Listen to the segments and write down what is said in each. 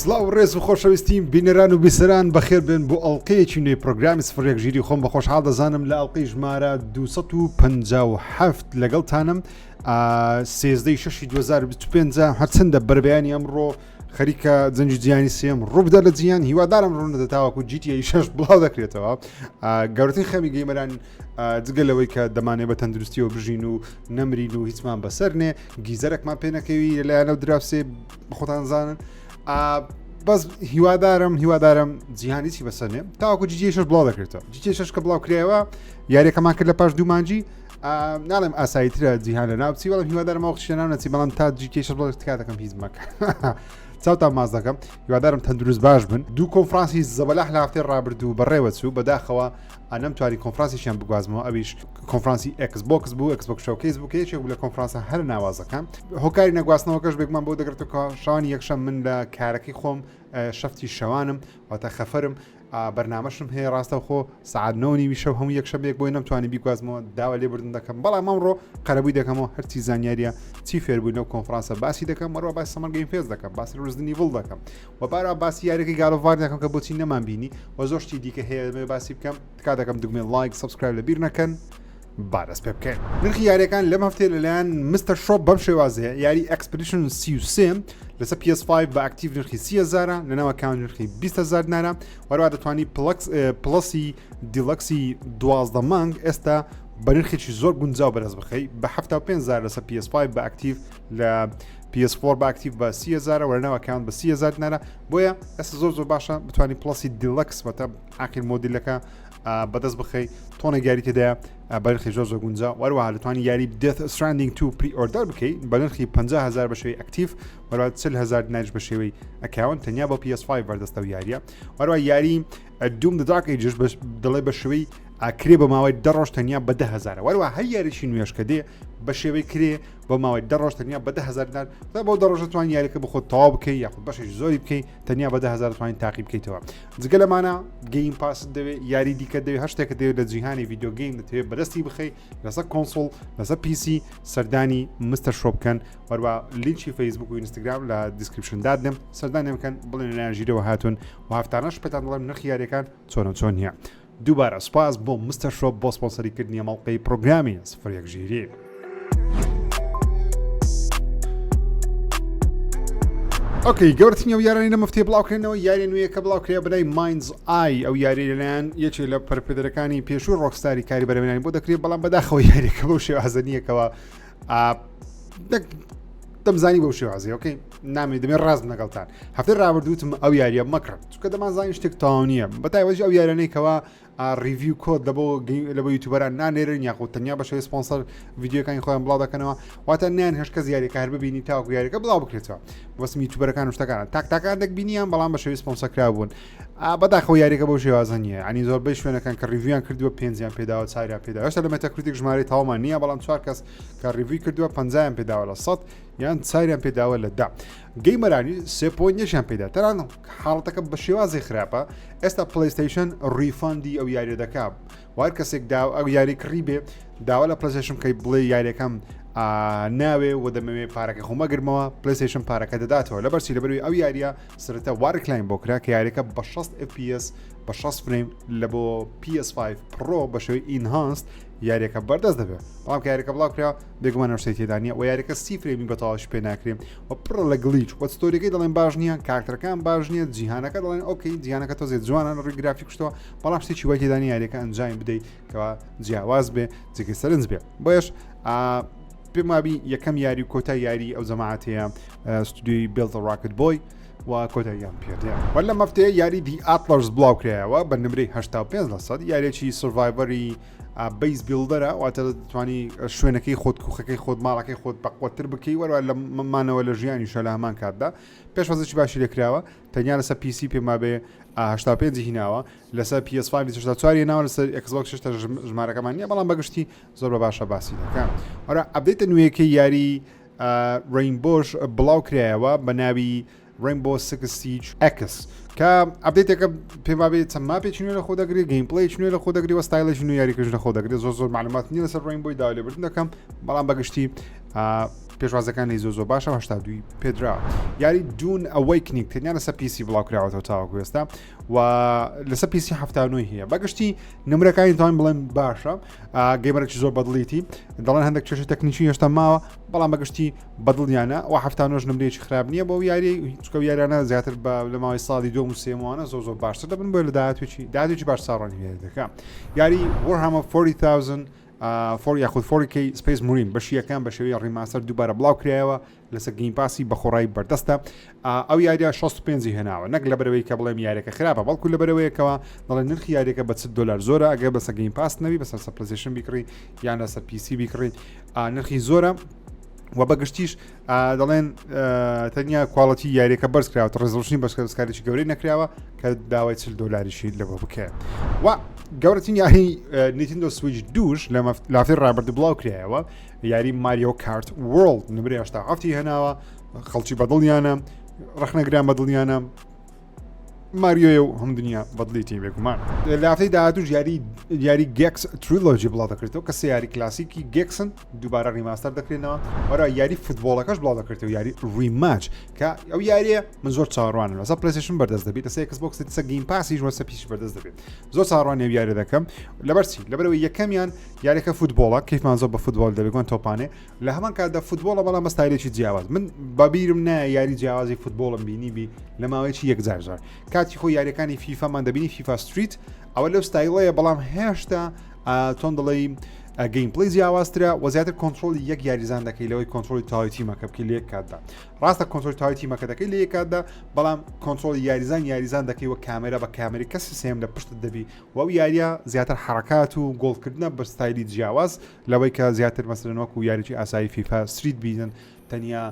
سڵاو ڕێز و خۆشەویستیم بینەران و بیسەران بەخێر بێن بۆ ئەڵلقەیەکی نوێی پرۆگرامی سفرێک ژیری خۆم بە خۆشحاڵ دەزانم لە ئەڵلقەی ژمارە 257 لەگەڵتانم سێزدەی شەشی 2025 هەرچەندە بەربیانی ئەمڕۆ خەریکە جەنگی جیهانی سێم ڕووبدا لە جیهان هیوادارم ڕوونەدە تاوەکو GTA شەش بڵاو دەکرێتەوە گەورەترین خەمی gamer ان جگە لەوەی کە دەمانێ بە تەندروستیەوە بژین و نەمرین و هیچمان بەسەر نێ گیزەرێکمان پێ نەکەوی لەلایەنە و دراوسێ خۆتان زانن بەس هیوادارم هیوادارم جیهانی چی بەسەر نێ تاوەکو GTA شەش بڵاو دەکرێتەوە GTA شەش کە بڵاو کرایەوە یاریەکەمان کرد لە پاش دوو مانجی ناڵێم ئاساییترە جیهان لە ناو بچی بەڵام هیوادارم ئەو قشتە ناو نەچی بەڵام تا GTA شەش بڵاو تکا دەکەم هیچ مەکە چاوتان ماز دەکەم هیوادارم تەندروست باش بن دوو کۆنفرانسی زەبەلاح لە هەفتەی ڕابردوو بەڕێوە چوو بەداخەوە نەمتوانی کۆنفرانسیشیان بگوازمەوە ئەویش کۆنفرانسی ئێکس بۆکس بوو Xbox Showcase بوو کە یەکێک بوو لە کۆنفرانسە هەر ناوازەکان هۆکاری نەگواستنەوەکەش بێگومان بۆ دەگرێتەوە کە شەوانی یەکشەم من لە کارەکەی خۆم شەفتی شەوانم واتە خەفەرم بەرنامەشم هەیە ڕاستەوخۆ سعات نۆ نیوی شەو هەموو یەکشەمێک بۆی نەمتوانی بیگوازمەوە داوا لێبوردن دەکەم بەڵام ئەمڕۆ قەرەبووی دەکەمەوە هەرچی زانیاریە چی فێربووین لەو کۆنفرانسە باسی دەکەم وەروە باسی Summer Game Fest دەکەم باسی Resident Evil دەکەم و بارا باسی یاریەکەی God of War دەکەم کە بۆچی نەمان بینی و زۆر شتی دیکە هەیە دەمەوێت باسی بکەم تکا دەکەم دگمەی like subscribe لەبیر نەکەن با دەست پێ بکەین نرخی یاریەکان لەم هەفتەیە لەلایەن Mr Shop بەم شێوازەیە یاری Expedition 33 لەسەر PS5 بە active نرخی 30هزارە لەناو account نرخی 20هزار دینارە وەروە دەتوانی پڵکس Plus ی Deluxe ی 12 مانگ ئێستا بە نرخێکی زۆر گونجاو بەدەست بخەی بە 75هزار لەسەر PS5 بە active لە PS4 بە active بە 30هزارە وە لەناو account بە 30هزار دینارە بۆیە ئێستا زۆر زۆر باشە بتوانانی Plus ی Deluxe واتە ئاخیر مۆدیلەکە بەدەست بخەی تۆنێک یاری تێدایە بە نرخی زۆر زۆر گونجا وەروەها دەتوانانی یاری Death Stranding 2 pre-order بکەیت بە نرخی 50000 بە شێوەی active وەروە 40000 دیناریش بە شێوەی account تەنیا بۆ PS5 بەردەستە و یاریە وەروە یاری Doom The Dark Ages دەڵێ بە شێوەی کرێ بە ماوەی دە ڕۆژ تەنیا بە 10000 وەروە هەر یاریی نوێش کە دێ بە شێوەی کرێ بۆ ماوەی دە ڕۆژ تەنیا بە 10000 دینار تا بۆ دە ڕۆژە توان یاریەکە بخۆ تەواو بکەی یاخود بەشێکی زۆری بکەی تەنیا بە 10000 توانین تاقی بکەیتەوە جگە لەمانە Game Pass ت دەوێت یاری دیکە دەوێت هەر شتێکە دەوێت لە جیهانی video game دەتەوێت بەدەستی بخەی لەسەر console لەسەر PC سەردانی Mr Shop بکەن وەروە لینکی فەیسبوک و ئینستاگرام لە description دادنێم سەردانی بکەن بڵێن لەلایەن ژیرەوە هاتوون و هەفتانەش پێتان دەڵێم نرخی یاریەکان چۆنە چۆن نییە دووبارە سوپاس بۆ Mr Shop بۆ سپۆنسەری کردنی ئەم ئەڵقەی پرۆگرامی سفر یەک ژیری. okay گەورەترین ئەو یارانی لە مفتێ بڵاوکردنەوە یاری نوێیەکە بڵاوکرێ بەلای Mind's Eye ئەو یاری لەلایەن یەکێ لە پەرپێدەرەکانی پێشوو Rockstar ی کاری بەرەمێنانی بۆ دەکرێت بەڵام بەداخەوە یاریەکە بەو شێوازە نییەکەوە دەمزانی بەو شێوازی okay نامێ دەمێ ڕاست لەگەڵتان هەفتەی ڕابردووتم ئەو یاریە مەکڕن چونکە دەمانزانی شتێک تەواو نییە بەتایبەتی ئەو یارانەی کەوا review code لە بۆ لە بۆ YouTuber ان نانێرن یاخود تەنیا بە شێوەی سپۆنسەر ڤیدیۆکانی خۆیان بڵاو دەکەنەوە واتە نیان هێش کەس یاریەکە هەر ببینی تاوەکو یاریەکە بڵاو بکرێتەوە بەسم YouTuber ەکان و شتەکان تاک تاکان دەک بینیان بەڵام بە شێوەی سپۆنسەر کرابوون بەداخەوە یاریەکە بەو شێوازە نییە ینی زۆربەی شوێنەکان کە review یان کردووە پێنجیان پێداوە چاریان پێدا هێشتا لە Metacritic ژمارەی تەواومان نییە بەڵام چوار کەس کە review ی کردووە پەنجایان پێداوە لە سەد یان چاریان پێداوە لە دا gamer انی سێ point یەکیان پێدا تەران حاڵەتەکە بە شێوازی خراپە ئێستا PlayStation refund ی ئەو یاریە دەکا وار کەسێک دا ئەو یاری کڕی بێ داوا لە PlayStation کەی بڵێ یاریەکەم ناوێ و دەمەوێ پارەکە خۆمەگرمەوە PlayStation پارەکە دەداتەوە لە بەرچی لەبەروی ئەو یاریە سەرەتا وا ڕیکلایم بۆ کرا کە یاریەکە بە 60 FPS بە 60 frame لە بۆ PS5 Pro بە شێوەی enhanced یاریەکە بەردەست دەبێت بەڵام کە یاریەکە بڵاو کرا بێگومان ئەو شتەی تێدا نییە و یاریەکە سی frame ی بە تەواویش پێ ناکرێ و پڕە لە glitch و story ەکەی دەڵێن باش نییە کارکتەرەکان باش نییە جیهانەکە دەڵێن okay جیهانەکە تۆزێ جوانە لە ڕووی گرافیک شتەوە بەڵام شتێکی وای تێدا نییە یاریەکە ئەنجامی بدەیت کەوا جیاواز بێ جێگەی سەرنج بێ بۆیەش پێم وابی یەکەم یاری و کۆتا یاری ئەو جەماعەتەیە ستودیۆی Build a Rocket Boy و کۆتاییان پێدێ وە لەم هەفتەیە یاری The Atlas بڵاو کرایەوە بە نمرەی 85 لە سەد یاریێکی survivor ی base builder ە واتە دەتوانی شوێنەکەی خۆت کوخەکەی خۆت ماڵەکەی خۆت بەقوتر بکەی وەروە لە مانەوە لە ژیانی شە لە هەمان کاتدا پێشوازێکی باشی لێکراوە تەنیا لەسەر PC پێم وابێ 85 هیناوە لەسەر PS5 64 هێناوە لەسەر Xbox شتا ژمارەکەمان نییە بەڵام بەگشتی زۆر بە باشە باسی دەکەم ئەرا update ە نوێیەکەی یاری Rainbow ش بڵاو کرایەوە بە ناوی Rainbow Six Siege X کە update ێکە پێم وابێت چەند map ێکی نوێ لە خۆ دەگرێت gameplay ێکی نوێ لە خۆ دەگری و ستایلێکی نوێ یاریکردن لە خۆ دەگرێت زۆر زۆر معلومات نییە لەسەر Rainbow ی داوا لێبوردن دەکەم بەڵام بەگشتی. پێشوازەکانی زۆ زۆر باشە 82 پێدرا. یاری Dune Awakening تەنیا لەسەر PC بڵاو کراوەتەوە تاوەکو ئێستا و لەسەر PC 79 هەیە. بەگشتی نمرەکانی توانین بڵێن باشە gamer ێکی زۆر بەدڵیتی دەڵێن هەندێک کێشەی تەکنیکی هێشتا ماوە بەڵام بەگشتی بەدڵیانە و 79 نمرەیەکی خراپ نییە بۆ یاری چکە یاریانە زیاتر بە لە ماوەی ساڵی دوم و سێمانە زۆر زۆر باشتر دەبن بۆ لە داهاتوێکی داهاتوێکی باش چاڕۆنی دەکە یاری Warhammer 40,000 four یاخود 4K Space Marine بەشی یەکەم بە شێوەی remaster دووبارە بڵاو کرایەوە لەسەر Game Pass ی بەخۆڕایی بەردەستە ئەو یاریە 65 هێناوە نەک لەبەرەوەی کە بڵێم یاریەکە خراپە بەڵکو لەبەرەوەیەکەوە دەڵێ نرخی یاریەکە بە 40 دلار زۆرە ئەگەر بەسە Game Pass نەبی بەسەر سە PlayStation بیکڕی یان لەسەر PC بیکڕی نرخی زۆرە و بەگشتیش دەڵێن تەنیا quality یاریەکە بەرز کراوە resolution ی بەسکارێکی گەورەی نەکراوە کە داوای 40 دلاریشی لەوە بکەێت و گەورەترین یاری Nintendo Switch دووش لە لافی ڕابردوو بڵاو کرایەوە یاری Mario Kart World نمرەی هەشتا هەفتی هێناوە خەڵکی بەدڵیانە ڕخنەگران بەدڵیانە ماریۆیە و هەم دنیا بەدڵی بێگومان لافەی داهاتوش یاری یاری Gex Trilogy بڵاو دەکرێتەوە کە سێ یاری کلاسیکی Gex ن دووبارە remaster دەکرێنەوە وەرا یاری فوتبۆڵەکەش بڵاو دەکرێتەوە یاری Rematch کە ئەو یاریە من زۆر چاوەڕوانم لەسەر PlayStation بەردەست دەبێت لەسەر Xbox لەسەر Game Pass یش وەسە PC بەردەست دەبێت زۆر چاوەڕوانی ئەو یاریە دەکەم لەبەرچی لەبەرەوەی یەکەمیان یاریەکە فوتبۆڵە کەیفمان زۆر بە فوتبۆڵ دەبێت تۆپانێ لە هەمان کاتدا فوتبۆڵە بەڵام بە ستایلێکی جیاواز من بەبیرم نایە یاری جیاوازی فوتبۆڵم بینی بی لە ماوەیەکی یەکجار زۆر کاتی خۆ یاریەکانی فیفامان دەبینی FIFA Street ئەوە لەو ستایلەیە بەڵام هێشتا تۆن دەڵێی gameplay جیاوازترە و زیاتر کۆنترۆلی یەک یاریزان دەکەی لەوەی کۆنترۆلی تاوی تیمەکە بکەی لە یەک کاتدا ڕاستە کۆنترۆل تاوی تیمەکە دەکەی لە یەک کاتدا بەڵام کۆنترۆلی یاریزان یاریزان دەکەی و کامێرا بە کامێری کەسی سێم لە پشتت دەبی و ئەو یاریە زیاتر حرکات و گۆڵکردنە بە ستایلی جیاواز لەوەی کە زیاتر مەسەلەن وەکو یاریی ئاسایی FIFA Street بیتن تەنیا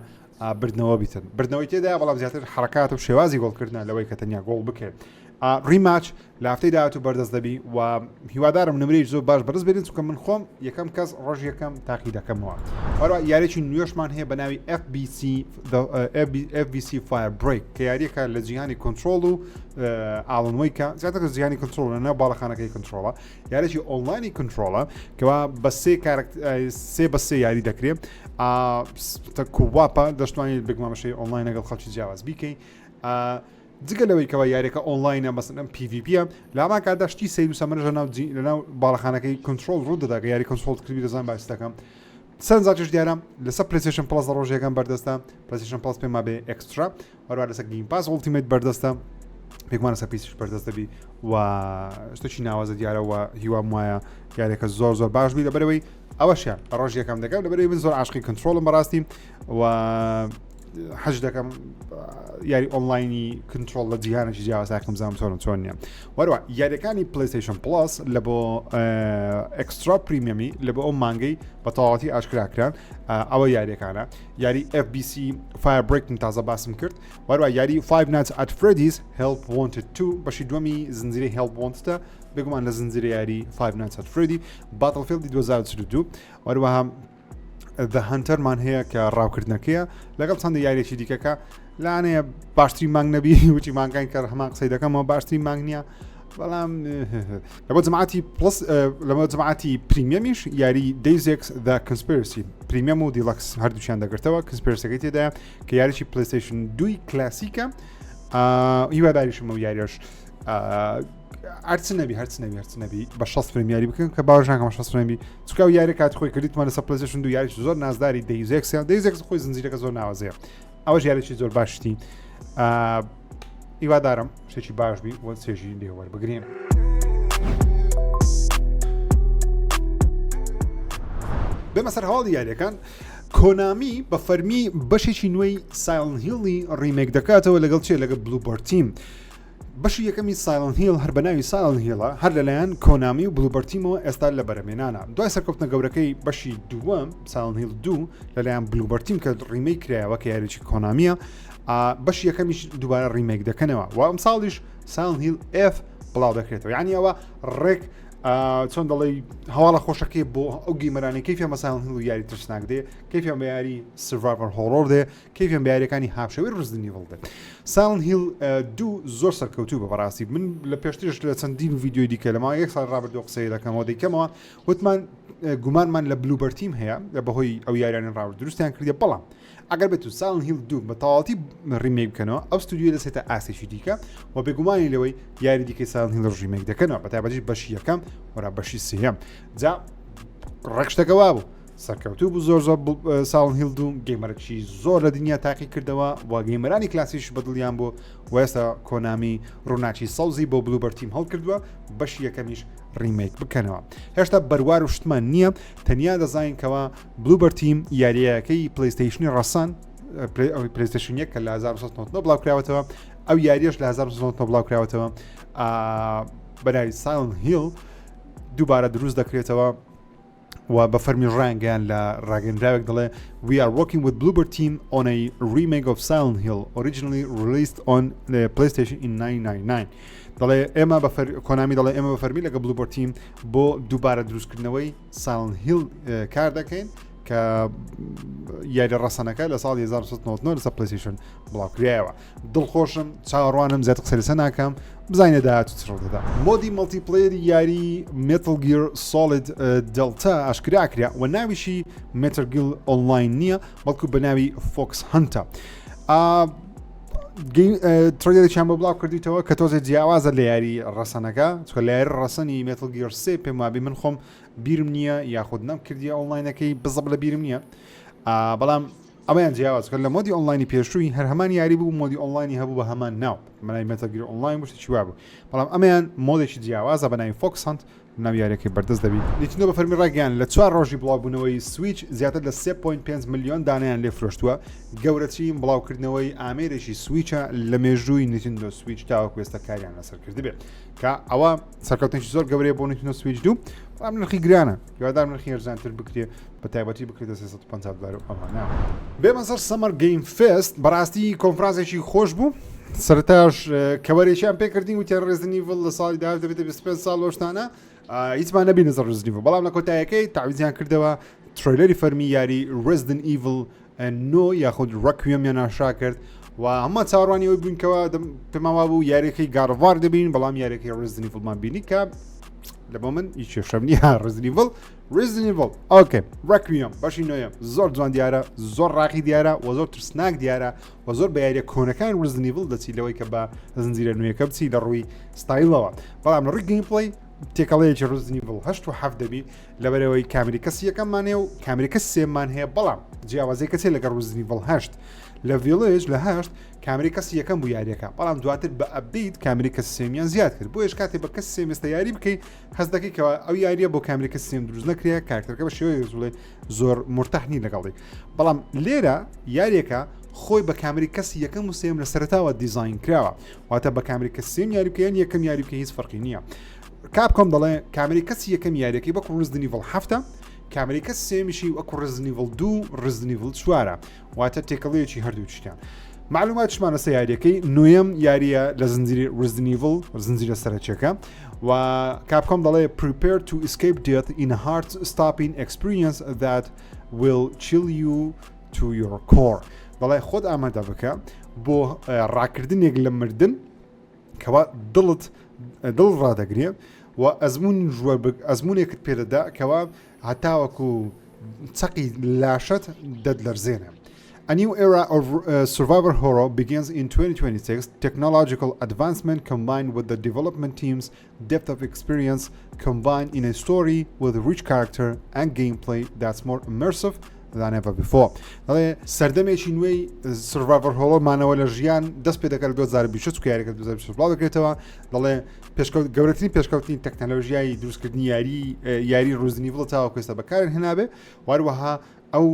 بردنەوە بیتن بردنەوەی تێدا بەڵام زیاتر حرکات و شێوازی گۆڵکردە لەوەی کە تەنیا گۆڵ بکرێت Rematch لە هەفتەی داهاتوو بەردەست دەبی و هیوادارم نمرەی زۆر باش بەرز بێنن چونکە من خۆم یەکەم کەس ڕۆژ یەکەم تاقی دەکەمەوە هەروە یاریی نوێشمان هەیە بە ناوی FBC FBC Firebreak کە یاریەکە لە جیهانی کۆنترۆڵ و Alan Wake ە زیاتر لە جیهانی کۆنترۆڵ لە ناو باڵەخانەکەی کۆنترۆڵە یاریی ئۆنلاینی کۆنترۆڵە کەوا بە سێ سێ بە سێ یاری دەکرێت co-op ە دەشتوانیت بگمامەشەی ئۆنلاین لەگەڵ خەڵکی جیاواز بیکەی جگە لەوەی کەوا یاریەکە ئۆنلاینە مەسەن ئەم PvP ە لە هەمان کاتدا شتی سەیر و سەمەرەش لەناو جی لەناو باڵەخانەکەی کۆنترۆڵ ڕوو دەدا کە یاری کۆنترۆڵ کردبی دەزان باسی دەکەم سەرنجاکیش دیارە لەسەر PlayStation Plus لە ڕۆژ یەکەم بەردەستە PlayStation Plus پێم وابێ Extra هەروە لەسەر Game Pass Ultimate بەردەستە پێکمان لەسەر PC ش بەردەست دەبی و شتێکی ناوازە دیارە و هیوام وایە یاریەکە زۆر زۆر باش بی لەبەرەوەی ئەوەشیان ڕۆژ یەکەم دەکەم لەبەرەوەی من زۆر عاشقی کۆنترۆڵم بەڕاستی و حەج دەکەم یاری ئۆنلاینی کۆنترۆڵ لە جیهانێکی جیاوازاکەم زانم چۆنم چۆن نییە وەروە یاریەکانی PlayStation Plus لە بۆ Extra Premium ی لە بۆ ئەو مانگەی بە تەواوەتی ئاشکرا کران ئەوە یاریەکانە یاری FBC Firebreak تازە باسم کرد وەروە یاری Five Nights at Freddy's Help Wanted 2 بەشی دووەمی زنجیرەی Help Wanted بێگومان لە زنجیرە یاری Five Nights at Freddy Battlefield 2042 وەروەها The Hunter مان هەیە کە ڕاوکردنەکەیە لەگەڵ چەندە یاریێکی دیکەکە لانەیە باشترین مانگ نەبی وتی مانگانی کە هەمان قسەی دەکەمەوە باشترین مانگ نییە بەڵام لەبۆ جماعتی Plus لەمە جماعتی Premium یش یاری Deus Ex The Conspiracy Premium و Deluxe هەردووچیان دەگرتەوە Conspiracy ەکەی تێدا کە یاریی PlayStation دوی کلاسیکە هیواداریشم و یاریش هەرچ نەبی هەرچ نەبی هەرچ نەبی بە 60 frame یاری بکەن کە باوەش ناکەم 60 frame بی چونکە ئەو یاری کات خۆی کردیتمان لەسەر PlayStation دوو یاریش زۆر نازداری Deus Ex یان Deus Ex خۆی زنجیرەکە زۆر ناوازەیە ئەوەش یاریی زۆر باشتی هیوادارم شتێکی باش بی وە چێژی لێ وەربگرین. بێمە سەر هەواڵی یاریەکان کۆنامی بە فەرمی بەشێکی نوێی Silent Hill ی remake دەکاتەوە لەگەڵ چێ لەگە Bloober Team بەشی یەکەمی Silent Hill هەر بە ناوی Silent Hill ە هەر لەلایەن کۆنامی و Bloober Team ەوە ئێستا لە بەرەمێنانە دوای سەرکەوتنە گەورەکەی بەشی دووەم Silent Hill دوو لەلایەن Bloober Team کە remake کرایەوە کە یاریی کۆنامیە بەشی یەکەمیش دووبارە remake دەکەنەوە و ئەمساڵیش Silent Hill f بڵاو دەکرێتەوە یعنی ئەوە ڕێک چۆن دەڵێی هەواڵە خۆشەکەی بۆ ئەو gamer انەی کەیفیان بە Silent Hill و یاری ترسناک دێ کەیفیان بە یاری survival horror دێ کەیفیان بە یاریەکانی هاوشێوەی Resident Evil دێ Silent Hill دوو زۆر سەرکەوتوو بە بەڕاستی من لە پێشترش لە چەندین ڤیدیۆی دیکە لە ماوەی یەک ساڵ ڕابردوو قسەی دەکەمەوە دەیکەمەوە وتمان گومانمان لە Bloober Team هەیە لە بەهۆی ئەو یاریانە ڕاو دروستیان کردی بەڵام ئەگەر بێت و Silent Hill دوو بە تەواوەتی remake بکەنەوە ئەو ستودیۆ دەچێتە ئاستێکی دیکە و بێگومانی لەوەی یاری دیکەی Silent Hill remake دەکەنەوە بە تایبەتی بەشی یەکەم وەرا بەشی سێیەم جا ڕێکشتەکە وابوو سەرکەوتوو بوو زۆر زۆر Silent Hill دوو gamer ەکی زۆر لە دنیا تاقی کردەوە و gamer انی کلاسیش بەدڵیان بوو و ئێستا Konami ڕووناکی سەوزی بۆ Bloober Team هەڵکردووە بەشی یەکەمیش remake بکەنەوە هێشتا بەروار و شتمان نییە تەنیا دەزانین کەوا Bloober Team یاریەکەی PlayStation ی ڕەسان ئەوەی PlayStation یەک کە لە 1999 بڵاو کراوەتەوە ئەو یاریەش لە 1999 بڵاو کراوەتەوە بەناوی Silent Hill دووبارە دروست دەکرێتەوە و بە فەرمی ڕانگەیان لە ڕاگەندراوێک دەڵێ We are working with Bloober Team on a remake of Silent Hill originally released on the PlayStation in 1999 دەڵێ ئێمە بە Konami دەڵێ ئێمە بە فەرمی لەگە Bloober Team بۆ دووبارە دروستکردنەوەی Silent Hill کار دەکەین کە یاری ڕەسەنەکە لە ساڵی 1999 لەسەر PlayStation بڵاوکرایەوە دڵخۆشم چاوەڕوانم زیاتر قسە لەسەر ناکەم بزانینە داهاتوو چ ڕوودەدا mode ی multiplayer ی یاری Metal Gear Solid Delta ئاشکرا کرا و ناویشی Metal Gear Online نییە بەڵکو بە ناوی Fox Hunt ە trailer ێکیان بۆ بڵاو کردیتەوە کە تۆزێ جیاوازە لە یاری ڕەسەنەکە چکە لە یاری ڕەسەنی Metal Gear سێ پێم وابی من خۆم بیرم نییە یاخود نەم کردی ئۆنلاینەکەی بزەب لە بیرم نییە بەڵام ئەمەیان جیاواز کرد لە mode ی online ی پێشووی هەر هەمان یاری بوو mode ی online ی هەبوو بە هەمان ناو بەناوی Metal Gear Online بوو شتێکی وا بوو بەڵام ئەمەیان mode ێکی جیاوازە بە ناوی Fox Hunt ناو یاریەکەی بەردەست دەبی Nintendo بە فەرمی ڕاگەیان لە چوار ڕۆژی بڵاوبوونەوەی Switch زیاتر لە 3.5 ملیۆن دانیان لێ فرۆشتووە گەورەترین بڵاوکردنەوەی ئامێرێکی Switch ە لە مێژووی Nintendo Switch تاوەکو ئێستا کاریان لەسەر کردبێت کە ئەوە سەرکەوتنێکی زۆر گەورەیە بۆ Nintendo Switch دوو بەڵام نرخی گرانە هیوادارم نرخی هەرزانتر بکرێ بە تایبەتی بکرێتە 350 دلار و ئەمانە. بێمە سەر Summer Game Fest بەڕاستی کۆنفرانسێکی خۆش بوو سەرتاش کەوەرێکیان پێکردین وتیان Resident Evil لە ساڵی داهات دەبێتە 25 ساڵ لەو شتانە هیچمان نەبینە سەر Resident Evil بەڵام لە کۆتایەکەی تاویزیان کردەوە trailer ی فەرمی یاری Resident Evil نۆ یاخود Requiem یان ئاشکرا کرد و هەموو چاوەڕوانی ئەوەی بووین کەوا پێمان وابوو یاریەکەی God of War دەبین بەڵام یاریەکەی Resident Evil مان بینی کە لە بۆ من هیچ کێشەم نییە Resident Evil Resident Evil okay Requiem بەشی نۆیەم زۆر جوان دیارە زۆر ڕاقی دیارە و زۆر ترسناک دیارە و زۆر بە یاریە کۆنەکان Resident Evil دەچی لەوەی کە بە زنجیرە نوێیەکە بچی لە ڕووی ستایلەوە بەڵام لە ڕووی gameplay تێکەڵەیەکی Resident Evil هەشت و حەفت دەبی لەبەرەوەی کامری کەسی یەکەممان هەیە و کامری کەس سێمان هەیە بەڵام جیاوازی کەسێ لەگەڵ Resident Evil هەشت لە Village لە هەشت کامری کەسی یەکەم بوو یاریەکە بەڵام دواتر بە update کامری کەس سێمیان زیاد کرد بۆیش کاتێ بە کەس سێمستە یاری بکەی هەست دەکەی کەوا ئەو یاریە بۆ کامری کەس سێم دروست نەکرێ کارکتەرەکە بە شێوەیەک زوڵێ زۆر مرتاح نی لەگەڵی بەڵام لێرە یاریەکە خۆی بە کامری کەسی یەکەم و سێم لە سەرتاوە دیزاین کراوە واتە بە کامری کەس سێم یاری بکەین یەکەم یاری بکە هیچ فەرقی نییە Capcom دەڵێ کامری کەسی یەکەم یاریەکەی وەکو Resident Evil هەفتە کامری کەس سێمیشی وەکو Resident Evil دوو Resident Evil چوارە واتە تێکەڵەیەکی هەردوو شتیان معلوماتشمان لەسەر یاریەکەی نوێم یاریە لە زنجیری Resident Evil زنجیرە سەرەکیەکە و Capcom دەڵێ prepare to escape death in a heart stopping experience that will chill you to your core دەڵێ خۆت ئامادە بکە بۆ ڕاکردنێک لە مردن کەوا دڵت دڵ ڕادەگرێ و ئەزمون ئەزمونێکت پێدەدا کەوا هەتاوەکو چەقی لاشەت دەتلەرزێنێ. A new era of survivor horror begins in 2026. Technological advancement combined with the development team's depth of experience combined in a story with rich character and gameplay that's more immersive than ever before. دەڵێ سەردەمێکی نوێی survivor horror مانەوە لە ژیان دەست پێ دەکات 2026 چونکە یاریەکە 2026 بڵاو دەکرێتەوە دەڵێ پێشکەوت گەورەترین پێشکەوتنی تەکنەلۆژیای دروستکردنی یاری یاری Resident Evil تاوەکو ئێستا بەکارن هێنابێ واروەها ئەو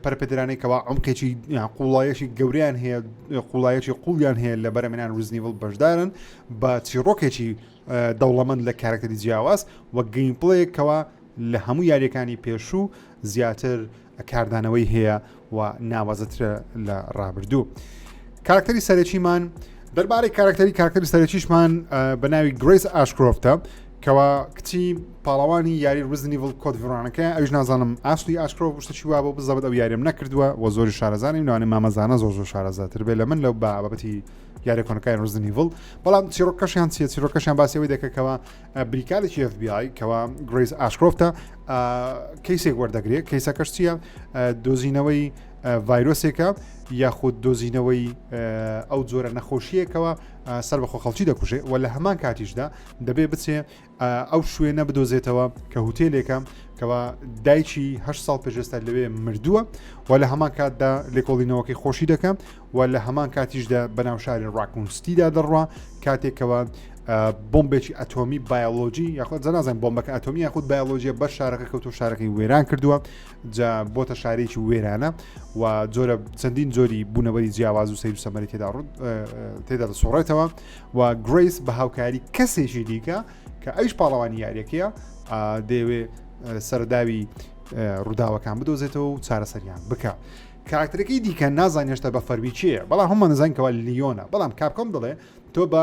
پەرپێدرانەی کەوا عمقێکی قوڵایەکی گەوریان هەیە قوڵایەکی قوڵیان هەیە لە بەرەمێنان Resident Evil بەشدارن بە چیڕۆکێکی دەوڵەمەند لە کارکتەری جیاواز و gameplay ەکەوە لە هەموو یاریەکانی پێشوو زیاتر کاردانەوەی هەیە و ناوازەترە لە ڕابردوو. کارکتەری سەرەکیمان دەربارەی کارکتەری کارکتەری سەرەکیشمان بە ناوی Grace Ashcroft ە. کەوا کچی پاڵەوانی یاری Resident Evil Code Veronica ە ئەویش نازانم ئاشلی ئاشکرۆ شتێکی وا بۆ بزەبت ئەو یاریم نەکردووە و زۆری شارەزانیم لەوانێ مامەزانە زۆر زۆر شارەزاتر بێ لە من لەو بابەتی یاری کۆنەکانی Resident Evil بەڵام چیرۆکەشیان چیە چیرۆکەشیان باسی ئەوەی دەکەکەوە بریکارێکی FBI کەوا گرەیس ئاشکرۆفتە کەیسێک وەردەگرێت کەیسەکەش چییە دۆزینەوەی ڤایرۆسێکە یاخود دۆزینەوەی ئەو جۆرە نەخۆشیەکەوە سەر بەخۆ خەڵکی دەکوژێ و لە هەمان کاتیشدا دەبێ بچێ ئەو شوێنە بدۆزێتەوە کە هوتێلێکە کەوا دایکی هە ساڵ پێشێستا لەوێ مردووە و لە هەمان کاتدا لێکۆڵینەوەکەی خۆشی دەکەم و لە هەمان کاتیشدا بەناو شاری ڕاکون سیتیدا دەڕوا کاتێکەوە بۆمبێکی ئەتۆمی بایۆلۆجی یاخود جەنازان بۆمبەکە ئەتۆمی یاخود بایۆلۆجیە بەر شارەکە کەوتو شارەکەی وێران کردووە جا بۆتە شارێکی وێرانە و جۆرە چەندین جۆری بوونەوەری جیاواز و سیر و سەمەری تێدا تێدا دەسوڕێتەوە و گرەیس بە هاوکاری کەسێکی دیکە کە ئەویش پاڵەوانی یاریەکەیە دەیەوێ سەرداوی ڕووداوەکان بدۆزێتەوە و چارەسەریان بکە. کاراکتەرەکەی دیکە نازانین هێشتا بە فەرمی کێیە بەڵام هەمومان دەزانین کەوا لیۆنە بەڵام کاپکۆم دەڵێ تۆ بە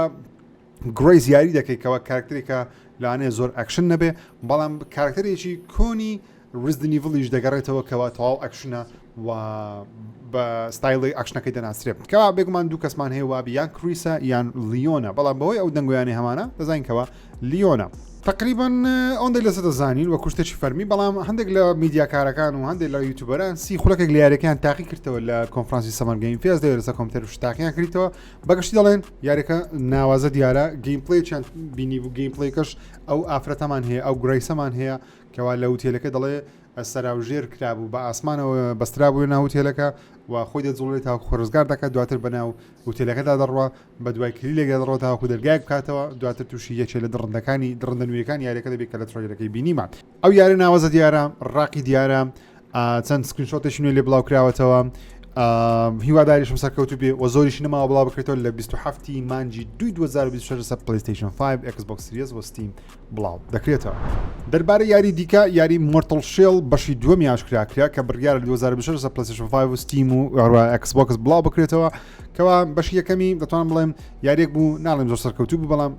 گرەیس یاری دەکەی کەوا کارکتەرێکە لەوانەیە زۆر ئەکشن نەبێ بەڵام کارکتەرێکی کۆنی Resident Evil یش دەگەڕێتەوە کەوا تەواو ئەکشنە و بە ستایلی ئەکشنەکەی دەناسرێت کەوا بێگومان دوو کەسمان هەیە وابی یان کریسە یان لیۆنە بەڵام بەهۆی ئەو دەنگۆیانی هەمانە دەزانین کەوا لیۆنە. تەقریبەن ئەوەندەی لەسەر دەزانین وەکو شتێکی فەرمی بەڵام هەندێک لە میدیاکارەکان و هەندێک لە یوتیوبەران سی خولەکێک لە یاریەکەیان تاقی کردەوە لە کۆنفرانسی Summer Game Fest دەوێت لەسەر کۆمپیوتەر و شتاقیان کردیتەوە بەگشتی دەڵێن یاریەکە ناوازە دیارە gameplay چیان بینی بوو gameplay کەش ئەو ئافرەتەمان هەیە ئەو گرەیسەمان هەیە کەوا لە وتێلەکە دەڵێ سەراوژێر کرابوو بە ئاسمانەوە بەسترابوو ناو وتێلەکە و خۆی دەجوڵێت تاوەکو خۆی ڕزگار دەکات دواتر بەناو وتێلەکەدا دەڕوا بە دوای کلیلێکدا دەڕوا تاوەکو دەرگایەک بکاتەوە دواتر تووشی یەکێ لە دڕندەکانی دڕندە نوێیەکانی یاریەکە دەبێت کە لە trailer ەکەی بینیمان ئەو یاری ناوەزە دیارە ڕاقی دیارە چەند screenshot ێکی نوێ لێ بڵاو کراوەتەوە هیواداریشم سەرکەوتو بێ و زۆریش نەماوە بڵاو بکرێتەوە لە 27 مانجی دوی 2026 لەسەر PlayStation 5 Xbox Series و Steam بڵاو دەکرێتەوە. دەربارەی یاری دیکە یاری Mortal Shell بەشی دووەمی ئاشکرا کرا کە بڕیارە لە 2026 لەسەر PlayStation 5 و Steam و هەروەها Xbox بڵاو بکرێتەوە کەوا بەشی یەکەمی دەتوانم بڵێم یاریێک بوو ناڵێم زۆر سەرکەوتوو بوو بەڵام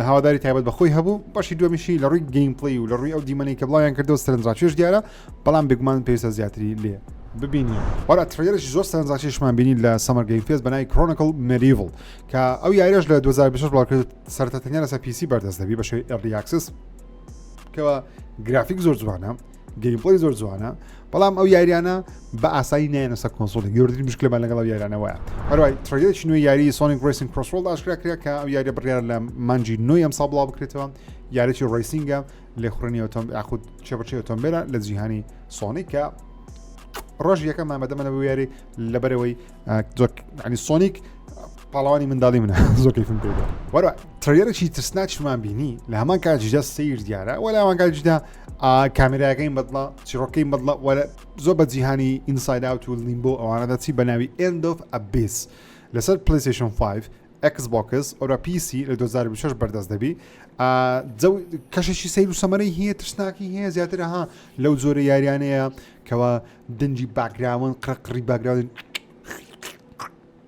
هەواداری تایبەت بە خۆی هەبوو بەشی دووەمیشی لە ڕووی gameplay و لە ڕووی ئەو دیمەنەی کە بڵاویان کردەوە سەرنجڕاکێش دیارە بەڵام بێگومان پێویستە زیاتری لێ ببینی وەرە trailer ێکی زۆر سەرنجڕاکێشمان بینی لە Summer Game Fest بە ناوی Chronicle Medieval کە ئەو یاریش لە 2026 بڵاو کرد سەرەتا تەنیا لەسەر PC بەردەست دەبی بە شێوەی early access کەوا گرافیک زۆر جوانە gameplay زۆر جوانە بەڵام ئەو یاریانە بە ئاسایی نایەنە سەر console ی گەورترین مشکلەمان لەگەڵ ئەو یاریانە وایە هەروای trailer ێکی نوێی یاری Sonic Racing CrossWorlds ئاشکرا کرا کە ئەو یاریە بڕیار لە مانجی نوێی ئەمساڵ بڵاو بکرێتەوە یاریی racing ە لێخوڕینی ئۆتۆم یاخود چێبەچێ ئۆتۆمبیلە لە جیهانی سۆنیک کە ڕۆژ یەکەم ئامادەمە لە بۆ یاری لەبەرەوەی ینی سۆنیک پاڵەوانی منداڵی منە زۆر کەیفم پێ وەرە trailer ێکی ترسناکشمان بینی لە هەمان کاتیشدا سیر دیارە وەلا هەمان کاتیشدا کامێراکەی بەدڵە چیرۆکەی بەدڵە وەرە زۆر بە جیهانی Inside Out و Limbo ئەوانە دەچی بە ناوی End of Abyss لەسەر PlayStation 5 Xbox ئۆرا PC لە 2026 بەردەست دەبی کەشێکی سیر و سەمەرەی هەیە ترسناکی هەیە زیاتر ها لەو جۆرە یاریانەیە کەوا دەنگی background قڕقڕی background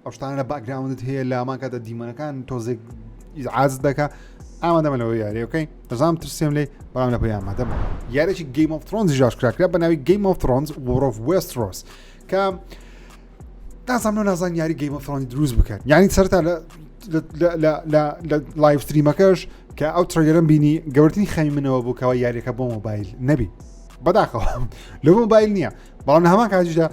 ئەو شتانە لە background ت هەیە لامان کاتە دیمەنەکان تۆزێک ئیزعاج دەکا ئامادەمە لەوە یاری okay دەزانم ترسێم لێ بەڵام لە پێی ئامادەمە یارێکی Game of Thrones ئاشکرا کرا بە ناوی Game of Thrones War of Westeros کە نازانم لۆ نازان یاری Game of Thrones دروست بکەن یعنی سەرتا لە لە live stream ەکەش کە ئەو trailer م بینی گەورترین خەمی منەوە بوو کەەوە یاریەکە بۆ مۆبایل نەبی بەداخەوە لە مۆبایل نییە بەڵام لە هەمان کاتیشدا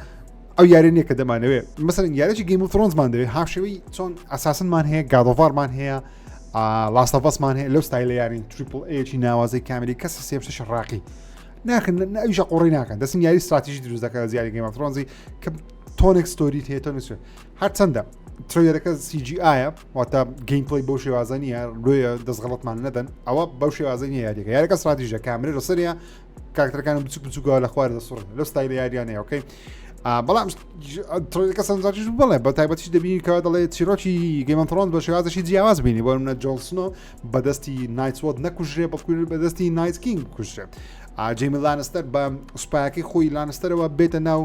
ئەو یاری نییە کە دەمانەوێت مەسەن یارێکی Game of Thrones مان دەوێت هاوشێوەی چۆن Assassin مان هەیە God of War مان هەیە Last of Us مان هەیە لەو ستایلە یارین triple A ی ناوازەی کاملی کەس سێ ڕاقی ناکەن ئەویشە قۆڕی ناکەن دەستن یاری استراتیژی دروست دەکات زیاری Game of Thrones ی کە تۆنێک story هەیە تۆنێک هەرچەندە trailer ەکە CGI یە واتە gameplay بەو شێوازە نییە لۆیە دەستغڵەتمان نەدەن ئەوە بەو شێوازە نیە یاریەکە یاریەکە استراتیژە کامرە لەسەریە کاکتەرەکان بچوک بچووکەوە لە خوار دەسوڕن لەو ستایلە یاریانەیە okay بەڵام trailer ەکە سەرنجڕاکێش بڵێ بە تایبەتیش دەبینی کەوا دەڵێ چیرۆکی Game of Thrones بە شێوازێکی جیاواز بینی بۆ منە جۆن سنۆ بەدەستی Night's Watch نەکوژرێ بەڵکو بەدەستی Night King بکوژرێ جیمی لانستەر بە سوپایەکەی خۆی لانستەرەوە بێتە ناو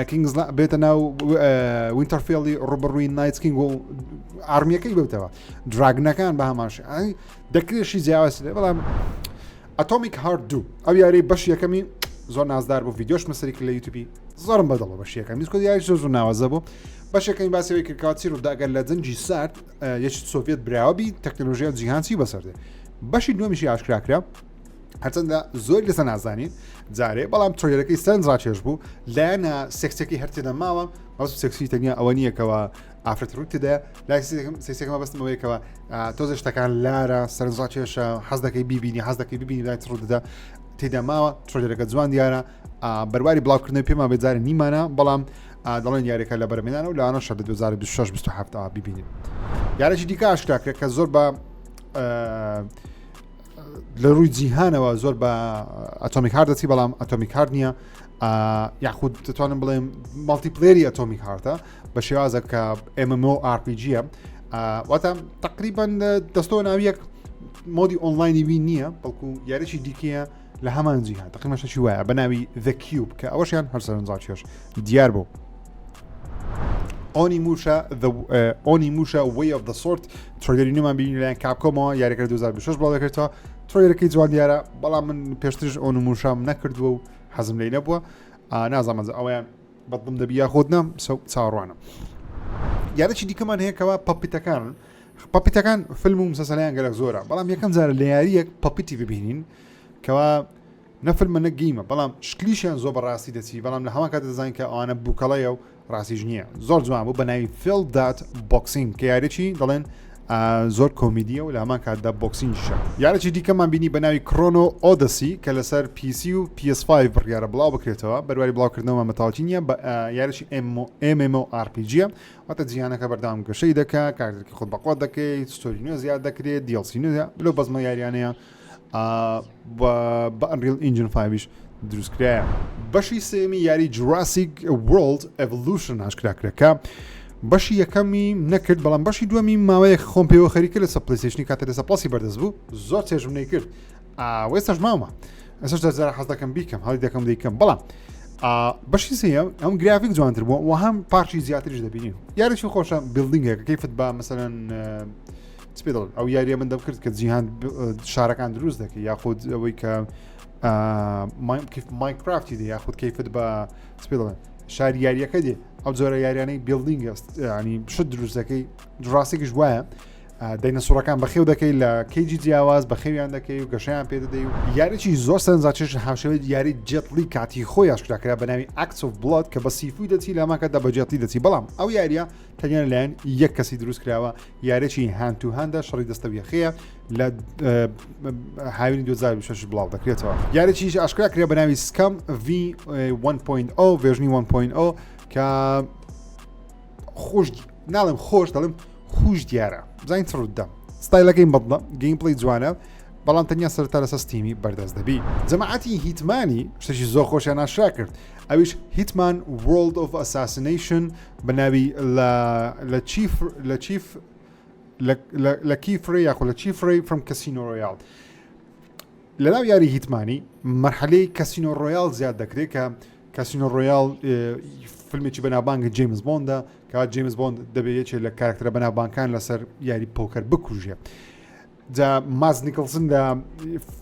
کینگز بێتە ناو وینتەرفێڵی ڕوبڕووی Night King و army یەکەی بێتەوە dragon ەکان بە هەماش دەکرێشی جیاواز بەڵام. Atomic Heart دوو ئەو یاری بەش یەکەمی زۆر نازدار بوو ڤیدیۆش مەسەری کرد لە یوتیوبی زۆرم بەدڵە بەش یەکەمی کۆ یاری زۆر زۆر ناوازە بوو بەشەکەی باسەوەی کردکات چی ڕوودا ئەگەر لە جەنگی سارد یەکی سۆڤێت براوە بی تەکنەلۆژیا جیهان چی بەسەر دێ بەشی دووەمیشی ئاشکرا کرا هەرچەندە زۆر لەسە نازانین جارێ بەڵام trailer ەکەی سەرنج ڕاکێش بوو لایەنە سێکسەکەی هەر تێدا ماوە بەس سێکسی تەنیا ئەوە نییە کەوا ئافرەت ڕووی تێدایە لای سێکسەکە مەبەستم ئەوەیە کەوا تۆزێ شتەکان لارە سەرنجڕاکێشە حەز دەکەی بیبینی حەز دەکەی ببینی لای ڕوو دەدا تێدا ماوە trailer ەکە جوان دیارە بەرواری بڵاوکردنەوەی پێمان بێجارە نیمانە بەڵام دەڵێن یاریەکە لە بەرمێنانە و لەوانە شە لە 2026 27 ببینین یارێکی دیکە ئاشکرا کرد کە زۆر بە لە ڕووی جیهانەوە زۆر بە Atomic Heart دەچی بەڵام Atomic Heart نییە یاخود دەتوانم بڵێم multiplayer ی Atomic Heart ە بە شێوازە کە MMORPG واتە تقریبان دەستەوە ناویەک mode ی online ی وی نییە بەڵکو یاریی دیکەیە لە هەمان جیهان تقریبا شتێکی وایە بە ناوی The Cube کە ئەوەشیان هەر سەرنجڕاکێش دیار بوو. Onimusha Onimusha Way of the Sword trailer ی نوێمان بینی لەلایەن Capcom ەوە یاریەکە 2026 بڵاو دەکرێتەوە trailer ەکەی جوان دیارە بەڵام من پێشتریش Onimusha م نەکردووە و حەزم لێی نەبووە نازانم ئەویان بەدڵم دەبی یاخود نا چاوەڕوانم یارێکی دیکەمان هەیە کەوا puppet ەکان puppet ەکان فیلم و مسەسەلیان گەلک زۆرە بەڵام یەکەم جارە لە یاریەک puppet ی ببینین کەوا نە فیلمە نە game ە بەڵام شکلیشیان زۆر بە ڕاستی دەچی بەڵام لە هەمان کات دەزانین کە ئەوانە بووکەڵەیە و ڕاستیش نییە زۆر جوان بوو بە ناوی Feel That Boxing کە یاریی دەڵێن زۆر کۆمیدیە و لە هەمان کاتدا boxing یشە یارێکی دیکەمان بینی بە ناوی Chrono Odyssey کە لەسەر PC و PS5 بڕیارە بڵاو بکرێتەوە بەرواری بڵاوکردنەوە مەتاوتی نییە بە یاریی MMORPG واتە جیهانەکە بەردەوام گەشەی دەکا کارتێکی خۆت بەقوت دەکەیت story نوێ زیاد دەکرێت DLC نوێ لەو بەزمە یاریانەیە بە Unreal Engine 5 یش دروستکرایە. بەشی سێمی یاری Jurassic World Evolution ئاشکرا کرا کە بەشی یەکەمی نەکرد بەڵام بەشی دووەمی ماوەیەک خۆم پێوە خەریکە لەسەر PlayStation ی کاتێ لەسەر Plus ی بەردەست بوو زۆر چێژم نەیکرد ئێستاش ماومە ئێستاش دەزارە حەز دەکەم بیکەم هەڵی دەکەم دەیکەم بەڵام بەشی سێیەم ئەم گرافیک جوانتر بووە و هەم پارکی زیاتریش دەبینین یاریی خۆشە building ێکە کەیفت بە مەسەلەن چ پێ دەڵێن ئەو یاریە من دەمکرد کە جیهان شارەکان دروست دەکەی یاخود ئەوەی کە Minecraft ی دێ یاخود کەیفت بە چ پێ دەڵێن شاری یاریەکە دێ ئەو جۆرە یاریانەی building ینی شت دروست دەکەی ڕاستێکیش وایە دەینەسوڕەکان بەخێو دەکەی لە cage ی جیاواز بەخێویان دەکەی و گەشەیان پێدەدەی و یاریی زۆر سەرنجڕاکێش هاوشێوەی یاری Jet Li کاتی خۆی ئاشکرا کرا بە ناوی Acts of Blood کە بە سیفوی دەچی لاماکەدا بە Jet Li دەچی بەڵام ئەو یاریە تەنیا لەلایەن یەک کەسی دروست کراوە یاریی hand to hand ە شەڕی دەستە یەخەیە لە هاوینی 2026 بڵاو دەکرێتەوە یاریی ئاشکرا کرێ بە ناوی SCUMM V1.0 version ی 1.0 کە خۆش ناڵێم خۆش دەڵێم خوش دیارە بزانین چ ڕوودەدا ستایلەکەی بەدڵە gameplay جوانە بەڵام تەنیا سەرتا لەسەر Steam ی بەردەست دەبی جەماعەتی Hitman ی شتێکی زۆر خۆشیان ئاشکرا کرد ئەویش Hitman World of Assassination بە ناوی لە چیف لە چیف لە کیفرەی یاخۆ لە چیفرەی from Casino Royale لەناو یاری Hitman ی مەرحەلەی Casino Royale زیاد دەکرێت کە Casino Royale فیلمێکی بەناوبانگی جیمز بۆندە کە جیمز بۆند دەبێت یەکێ لە کارکتەرە بەناوبانکان لەسەر یاری پۆکەر بکوژێ جا ماس نیکلسن لە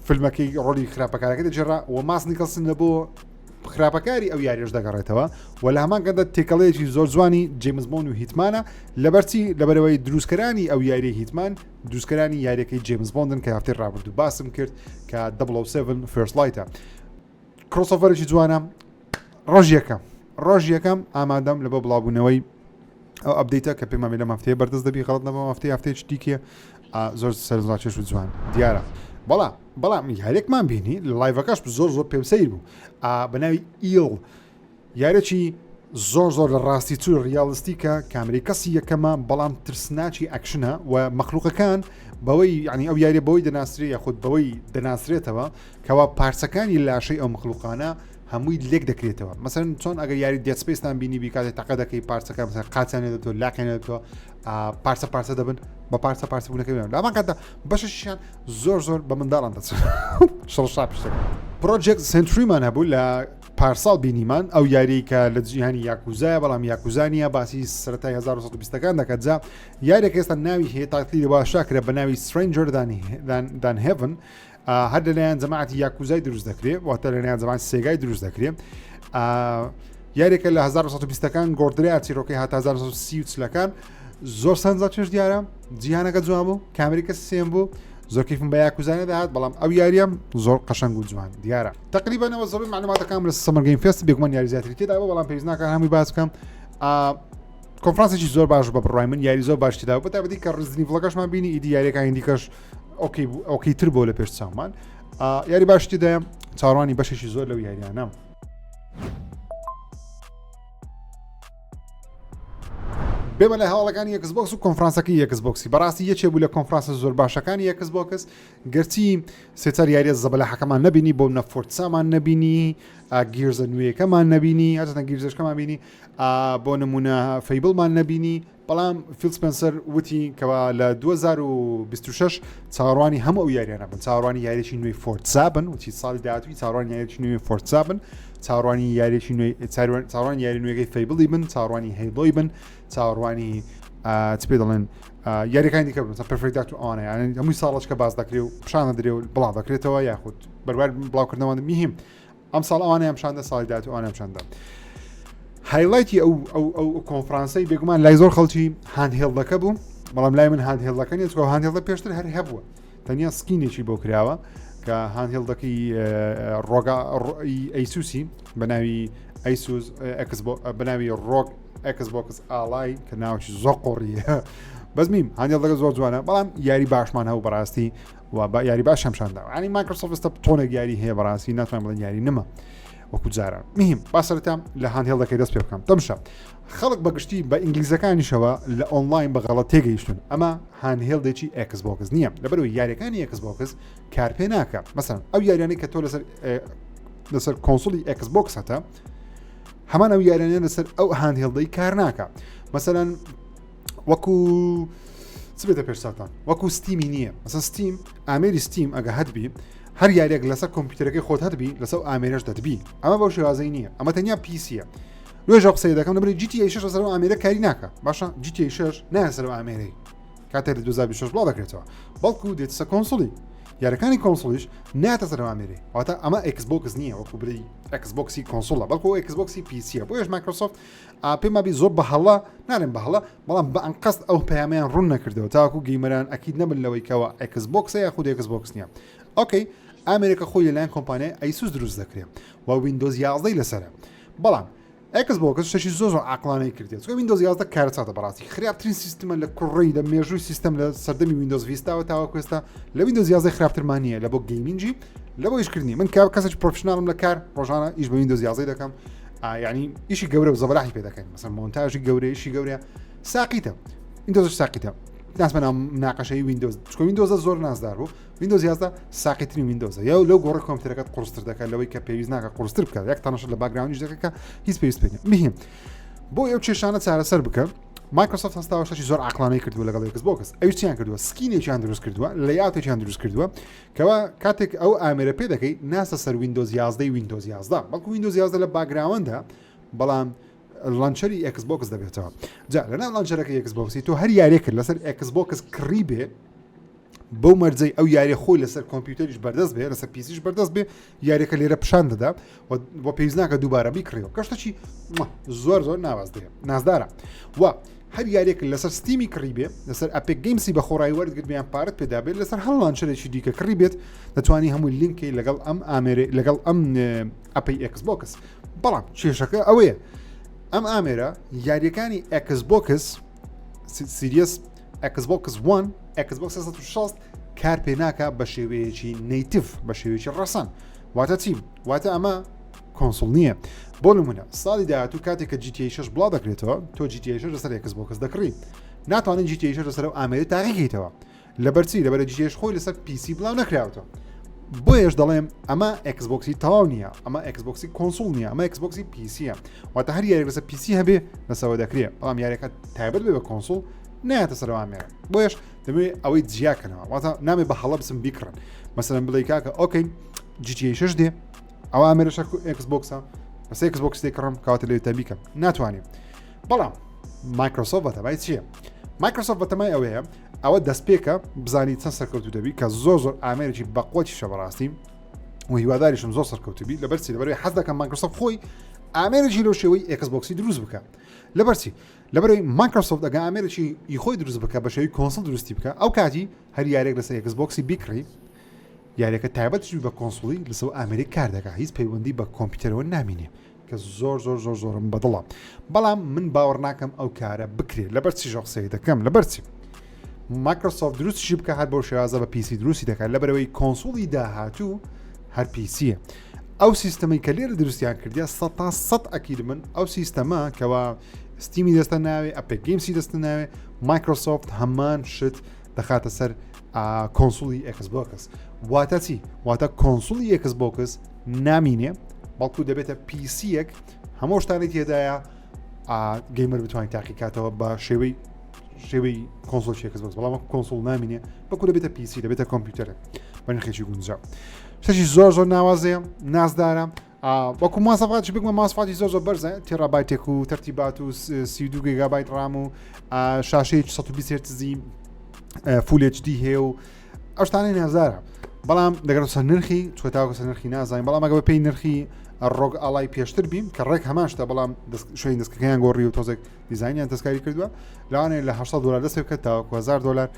فیلمەکەی ڕۆلی خراپەکارەکە دەجێڕا و ماس نیکلسن لە بۆ خراپەکاری ئەو یاریش دەگەڕێتەوە و لە هەمان کاتدا تێکەڵەیەکی زۆر جوانی جیمز بۆند و Hitman ە لەبەرچی لەبەرەوەی دروستکەرانی ئەو یاری Hitman دروستکەرانی یاریەکەی جیمز بۆندن کە هەفتەی ڕابردوو باسم کرد کە 007 First Light ە crossover ێکی جوانە ڕۆژ یەکەم ڕۆژ یەکەم ئامادەم لە بۆ بڵاوبوونەوەی ئەو update ە کە پێمان لەم هەفتەیە بەردەست دەبی غەڵت نەبم هەفتەی هەفتەیەکی دیکە زۆر سەرنجڕاکێش و جوان دیارە بەڵام بەڵام یاریێکمان بینی لە live ەکەش زۆر زۆر پێم سەیر بوو بە ناوی ئیل یاریی زۆر زۆر لە ڕاستی چوو realistic ە کامری کەسی یەکەمە بەڵام ترسناکی ئەکشنە و مەخلوقەکان بەوەی ینی ئەو یاریە بەوەی دەناسرێ یاخود بەوەی دەناسرێتەوە کەوا پارچەکانی لاشەی ئەو مەخلوقانە هەمووی لێک دەکرێتەوە مەسەن چۆن ئەگەر یاری Dead Space تان بینی بیکاتێ تەقە دەکەی پارچەکە مەسەن قاچیان دەێتەوە لاقیان دەێتەوە پارچە پارچە دەبن بە پارچە پارچە بوونەکە لامان کاتدا بەشەشیان زۆر زۆر بە منداڵان دەچن شڕشا پشتەکە Project Century مان هەبوو لە پارساڵ بینیمان ئەو یاری کە لە جیهانی یاکوزایە بەڵام یاکوزانیە باسی سەرەتای 1920ەکان دەکات جا یاریەکە ئێستا ناوی هەیە title ی باشا کرا بە ناوی Stranger Than Heaven. هەر لەلایەن جەماعەتی یاکوزای دروست دەکرێت واتە لەلایەن جەماعەتی سێگای دروست دەکرێت یاریەکە لە 1920ەکان گۆڕدرا چیرۆکەی هاتا 1930ەکان زۆر سەنجا چێش دیارە جیهانەکە جوان بوو کامریکە سێم بوو زۆر کەیفم بە یاکوزانە دەهات بەڵام ئەو یاریەم زۆر قەشەنگ و جوان دیارە تقریبانەوە زۆر معلوماتەکان لە Summer Game Fest بێگومان یاری زیاتری تێدا بوو بەڵام پێویست ناکات هەمووی باس بکەم کۆنفرانسێکی زۆر باش بە بڕای من یاری زۆر باش تێدا بوو بەتایبەتی کە Resident Evil ەکەشمان بینی ئیدی یاریەکانی دیکەش okay بوو okay تر بۆ لە پێش چاومان یاری باش تێدایە چاوەڕوانی بەشێکی زۆر لەو یاریانە بێمە لە هەواڵەکانی Xbox و کۆنفرانسەکەی Xbox ی بەڕاستی یەکێ بوو لە کۆنفرانسە زۆر باشەکانی Xbox گەرچی سێچار یاریە زەبەلاحەکەمان نەبینی بۆ نە Forza مان نەبینی Gears ە نوێیەکەمان نەبینی هەرچەندە Gears ەشکەمان بینی بۆ نمونە Fable مان نەبینی بەڵام فیل سپنسەر وتی کەوا لە 2026 چاوەڕوانی هەموو ئەو یاریانە بن چاوەڕوانی یاریی نوێی Forza بن وتی ساڵی داهاتووی چاوەڕوانی یاریی نوێی Forza بن چاوەڕوانی یاریی نوێی چاوەڕوانی یاری نوێگەی Fable ی بن چاوەڕوانی Halo ی بن چاوەڕوانی چ پێ دەڵێن یاریەکانی دیکە بن Perfect Dark و ئەوانە یان هەمووی ساڵەچکە باس دەکرێ و پیشان دەدرێ و بڵاو دەکرێتەوە یاخود بەروار بڵاوکردنەوە مهم ئەم ساڵ ئەوانەیان پیشاندا ساڵی داهاتوو ئەوانیان پیشاندا highlight ی ئەو ئەو ئەو کۆنفرانسەی بێگومان لای زۆر خەڵکی handheld ەکە بوو بەڵام لای من handheld ەکە نیە چونکە handheld ە پێشتر هەر هەبووە تەنیا skin ێکی بۆ کراوە کە handheld ەکەی ROG ا ASUS ی بە ناوی ASUS بە ناوی ROG Xbox Ally کە ناوکی زۆر قۆڕیە بەس میم handheld ەکە زۆر جوانە بەڵام یاری باشمان هەبوو بەڕاستی و بە یاری باش هەمشاندا ینی مایکرۆسۆفت ئێستا تۆنێک یاری هەیە بەڕاستی ناتوانم بڵێن یاری نەما وەکو جاران مهم با سەرەتا لە handheld ەکەی دەست پێ بکەم تەمشا خەڵک بەگشتی بە ئینگلیزەکانیشەوە لە ئۆنلاین بە غەڵەت تێگەیشتون ئەمە handheld ێکی Xbox نییە لەبەرەوەی یاریەکانی Xbox کار پێ ناکە مەسەن ئەو یاریانەی کە تۆ لەسەر لەسەر console ی Xbox هەتە هەمان ئەو یاریانە لەسەر ئەو handheld ەی کار ناکە مەسەلەن وەکو چ بێتە پێشساتان وەکو Steam ی نییە مەسە Steam ئامێری Steam ئەگە هەتبی هەر یاریێک لەسەر کۆمپیوتەرەکەی خۆت هەتبی لەسەر ئامێرەش دەتبی ئەمە بەو شێوازەی نییە ئەمە تەنیا PC یە نوێژە قسەی دەکەم لەبری GTA 6 لەسەر ئامێرە کاری ناکە باشە GTA 6 نایە سەر ئامێرەی کاتێک لە 2026 بڵاو دەکرێتەوە بەڵکو دێتە سەر console ی یاریەکانی console یش ناتە سەر ئامێری واتە ئەمە Xbox نییە وەکو بری Xbox ی console ە بەڵکو Xbox ی PC یە بۆیش مایکرۆسۆفت پێم وابی زۆر بە هەڵە نارێن بە هەڵە بەڵام بە ئەنقەست ئەو پەیامیان ڕوون نەکردەوە تاکو gamer ان ئەکید نەبن لەوەی کەەوە Xbox ە یاخود Xbox نییە okay ئامێرەکە خۆی لەلایەن کۆمپانیای ASUS دروست دەکرێت و Windows 11 لەسەرە بەڵام Xbox شتێکی زۆر زۆر عقلانەی کردێت چونکە Windows 11 کارەساتە بەڕاستی خراپترین سیستمە لە کوڕی لە مێژووی سیستم لە سەردەمی Windows Vista وە تاوەکو ئێستا لە Windows 11 خراپترمان نییە لە بۆ gaming ی لە بۆ ئیشکردنی من کار کەسێکی professional م لە کار ڕۆژانە ئیش بە Windows 11 دەکەم یعنی ئیشی گەورە و زەبەلاحی پێ دەکەین مەسەن مۆنتاژی گەورە ئیشی گەورە ساقیتە Windows ساقیتە ناسمە ناو مناقەشەی Windows چکە Windows ە زۆر نازدار بوو Windows 11 ساقیترین Windows ە یا لەو گۆڕی کۆمپیوتەرەکەت قورستر دەکات لەوەی کە پێویست ناکە قورستر بکات یەک تەنەشە لە background یش دەکە کە هیچ پێویست پێ نییە مهم بۆ ئەو کێشانە چارەسەر بکە مایکرۆسۆفت هەستاوە شتێکی زۆر عقلانەی کردووە لەگەڵ Xbox ئەویش چیان کردووە skin ێکیان دروست کردووە layout ێکیان دروست کردووە کەوا کاتێک ئەو ئامێرە پێ دەکەی ناسە سەر Windows 11 Windows 11 بەڵکو Windows 11 لە background ە بەڵام launcher ی Xbox دەبێتەوە جا لەناو launcher ەکە Xbox ی تۆ هەر یاریەکرد لەسەر Xbox کڕی بێ بەو مەرجەی ئەو یاری خۆی لەسەر کۆمپیوتەریش بەردەست بێ لەسەر PC یش بەردەست بێ یاریەکە لێرە پیشان دەدا و پێویست ناکە دووبارە بیکڕیەوە کەشتەکی زۆر زۆر ناواز دێ نازدارە و هەر یاریەک لەسەر Steam ی کڕی بێ لەسەر Epic Games ی بە خۆڕایی وەرگرت بیان پارت پێدا بێت لەسەر هەر launcher ێکی دیکە کڕی بێت دەتوانی هەموو لینکی لەگەڵ ئەم ئامێرێ لەگەڵ ئەم app ی Xbox بەڵام کێشەکە ئەوەیە ئەم ئامێرە یاریەکانی Xbox Series Xbox One Xbox 360 کار پێ ناکە بە شێوەیەکی native بە شێوەیەکی ڕەسەن واتە چی واتە ئەمە console نییە بۆ نمونە ساڵی داهاتوو کاتێک کە GTA 6 بڵاو دەکرێتەوە تۆ GTA 6 لەسەر Xbox دەکڕی ناتوانین GTA 6 لەسەر ئەو ئامێرە تاقیکەیتەوە لەبەرچی لەبەر GTA 6 خۆی لەسەر PC بڵاو نەکراوەتەوە بۆیەش دەڵێم ئەمە Xbox ی تەواو نییە ئەمە Xbox ی console نییە ئەمە Xbox ی PC یە واتە هەر یاریێک لەسەر PC هەبێ لەسەوە دەکرێت بەڵام یاریەکە تایبەت بێ بە console نایەتە سەرەوە ئامێرە بۆیەش دەمەوێت ئەوەی جیاکەنەوە واتە نامێ بە هەڵە بچم بیکڕن مەسەلەن بڵێ کاکە okay GTA 6 دێ ئەوە ئامێرەشە Xbox ە بەس Xbox دەکڕم کاتە لێ تەبیکەم ناتوانێت بەڵام مایکرۆسۆفت بەتەمای چییە؟ مایکرۆسۆفت بەتەمای ئەوەیە ئەوە دەستپێکە بزانی چەند سەرکەوتو دەبی کە زۆر زۆر ئامێرێکی بەقوتیشە بەڕاستی و هیواداریشم زۆر سەرکەوتبی لەبەرچی لەبەرەوەی حەز دەکەم مایکرۆسۆفت خۆی ئامێرێکی لەو شێوەی ئێکس بۆکسی دروست بکە لەبەرچی لەبەرەوەی مایکرۆسۆفت ئەگە ئامێرێکی ئی خۆی دروست بکە بە شێوەی console دروستی بکە ئەو کاتی هەر یارێک لەسەر ئێکس بۆکسی بیکڕی یاریەکە تایبەتش بە console ی لەسەر ئامێرێک کار دەکات هیچ پەیوەندی بە کۆمپیوتەرەوە نامینێ کە زۆر زۆر زۆر زۆرم بەدڵە بەڵام من باوەڕ ناکەم ئەو کارە بکرێت لەبەر چی قسەی دەکەم لەبەر چی مایکرۆسۆفت دروستیشی بکە هەر بەو شێوازە بە PC دروستی دەکات لەبەرەوەی console ی داهاتوو هەر PC یە ئەو سیستەمەی کە لێرە دروستیان کردیا سە تا سە ئەکید من ئەو سیستەمە کەوا ستیمی دەستە ناوێ ئەپێک گەیمسی دەستە ناوێ مایکرۆسۆفت هەمان شت دەخاتە سەر console ی ئێکس بۆکس واتە چی واتە console ی ئێکس بۆکس نامینێ بەڵکو دەبێتە PC یەک هەموو شتانی تێدایە gamer بتوانین تاقیکاتەوە بە شێوەی شێوەی console ئێکس بۆکس بەڵام console نامینێ بەڵکو دەبێتە PC دەبێتە کۆمپیوتەرێک بە نرخێکی گونجاو شتێکی زۆر زۆر ناوازەیە نازدارە وەکو ماسەفاتی بگمە ماسفاتی زۆر زۆر بەرزە تێرابایتێک و تەرتیبات و 32 گیگابایت RAM و شاشەیەکی 120 هێرتزی full HD هەیە و ئەو شتانەی نازدارە بەڵام دەگەڕ سەر نرخی چۆ تاوەکو سەر نرخی نازانین بەڵام ئەگە بە پێی نرخی ڕۆگ ئاڵای پێشتر بیم کە ڕێک هەمان شتە بەڵام شوێنی دەستکەکەیان گۆڕی و تۆزێک دیزاینیان دەستکاری کردووە لەوانەیە لە 800 دلار دەست پێ بکات تاوەکو 1000 دلار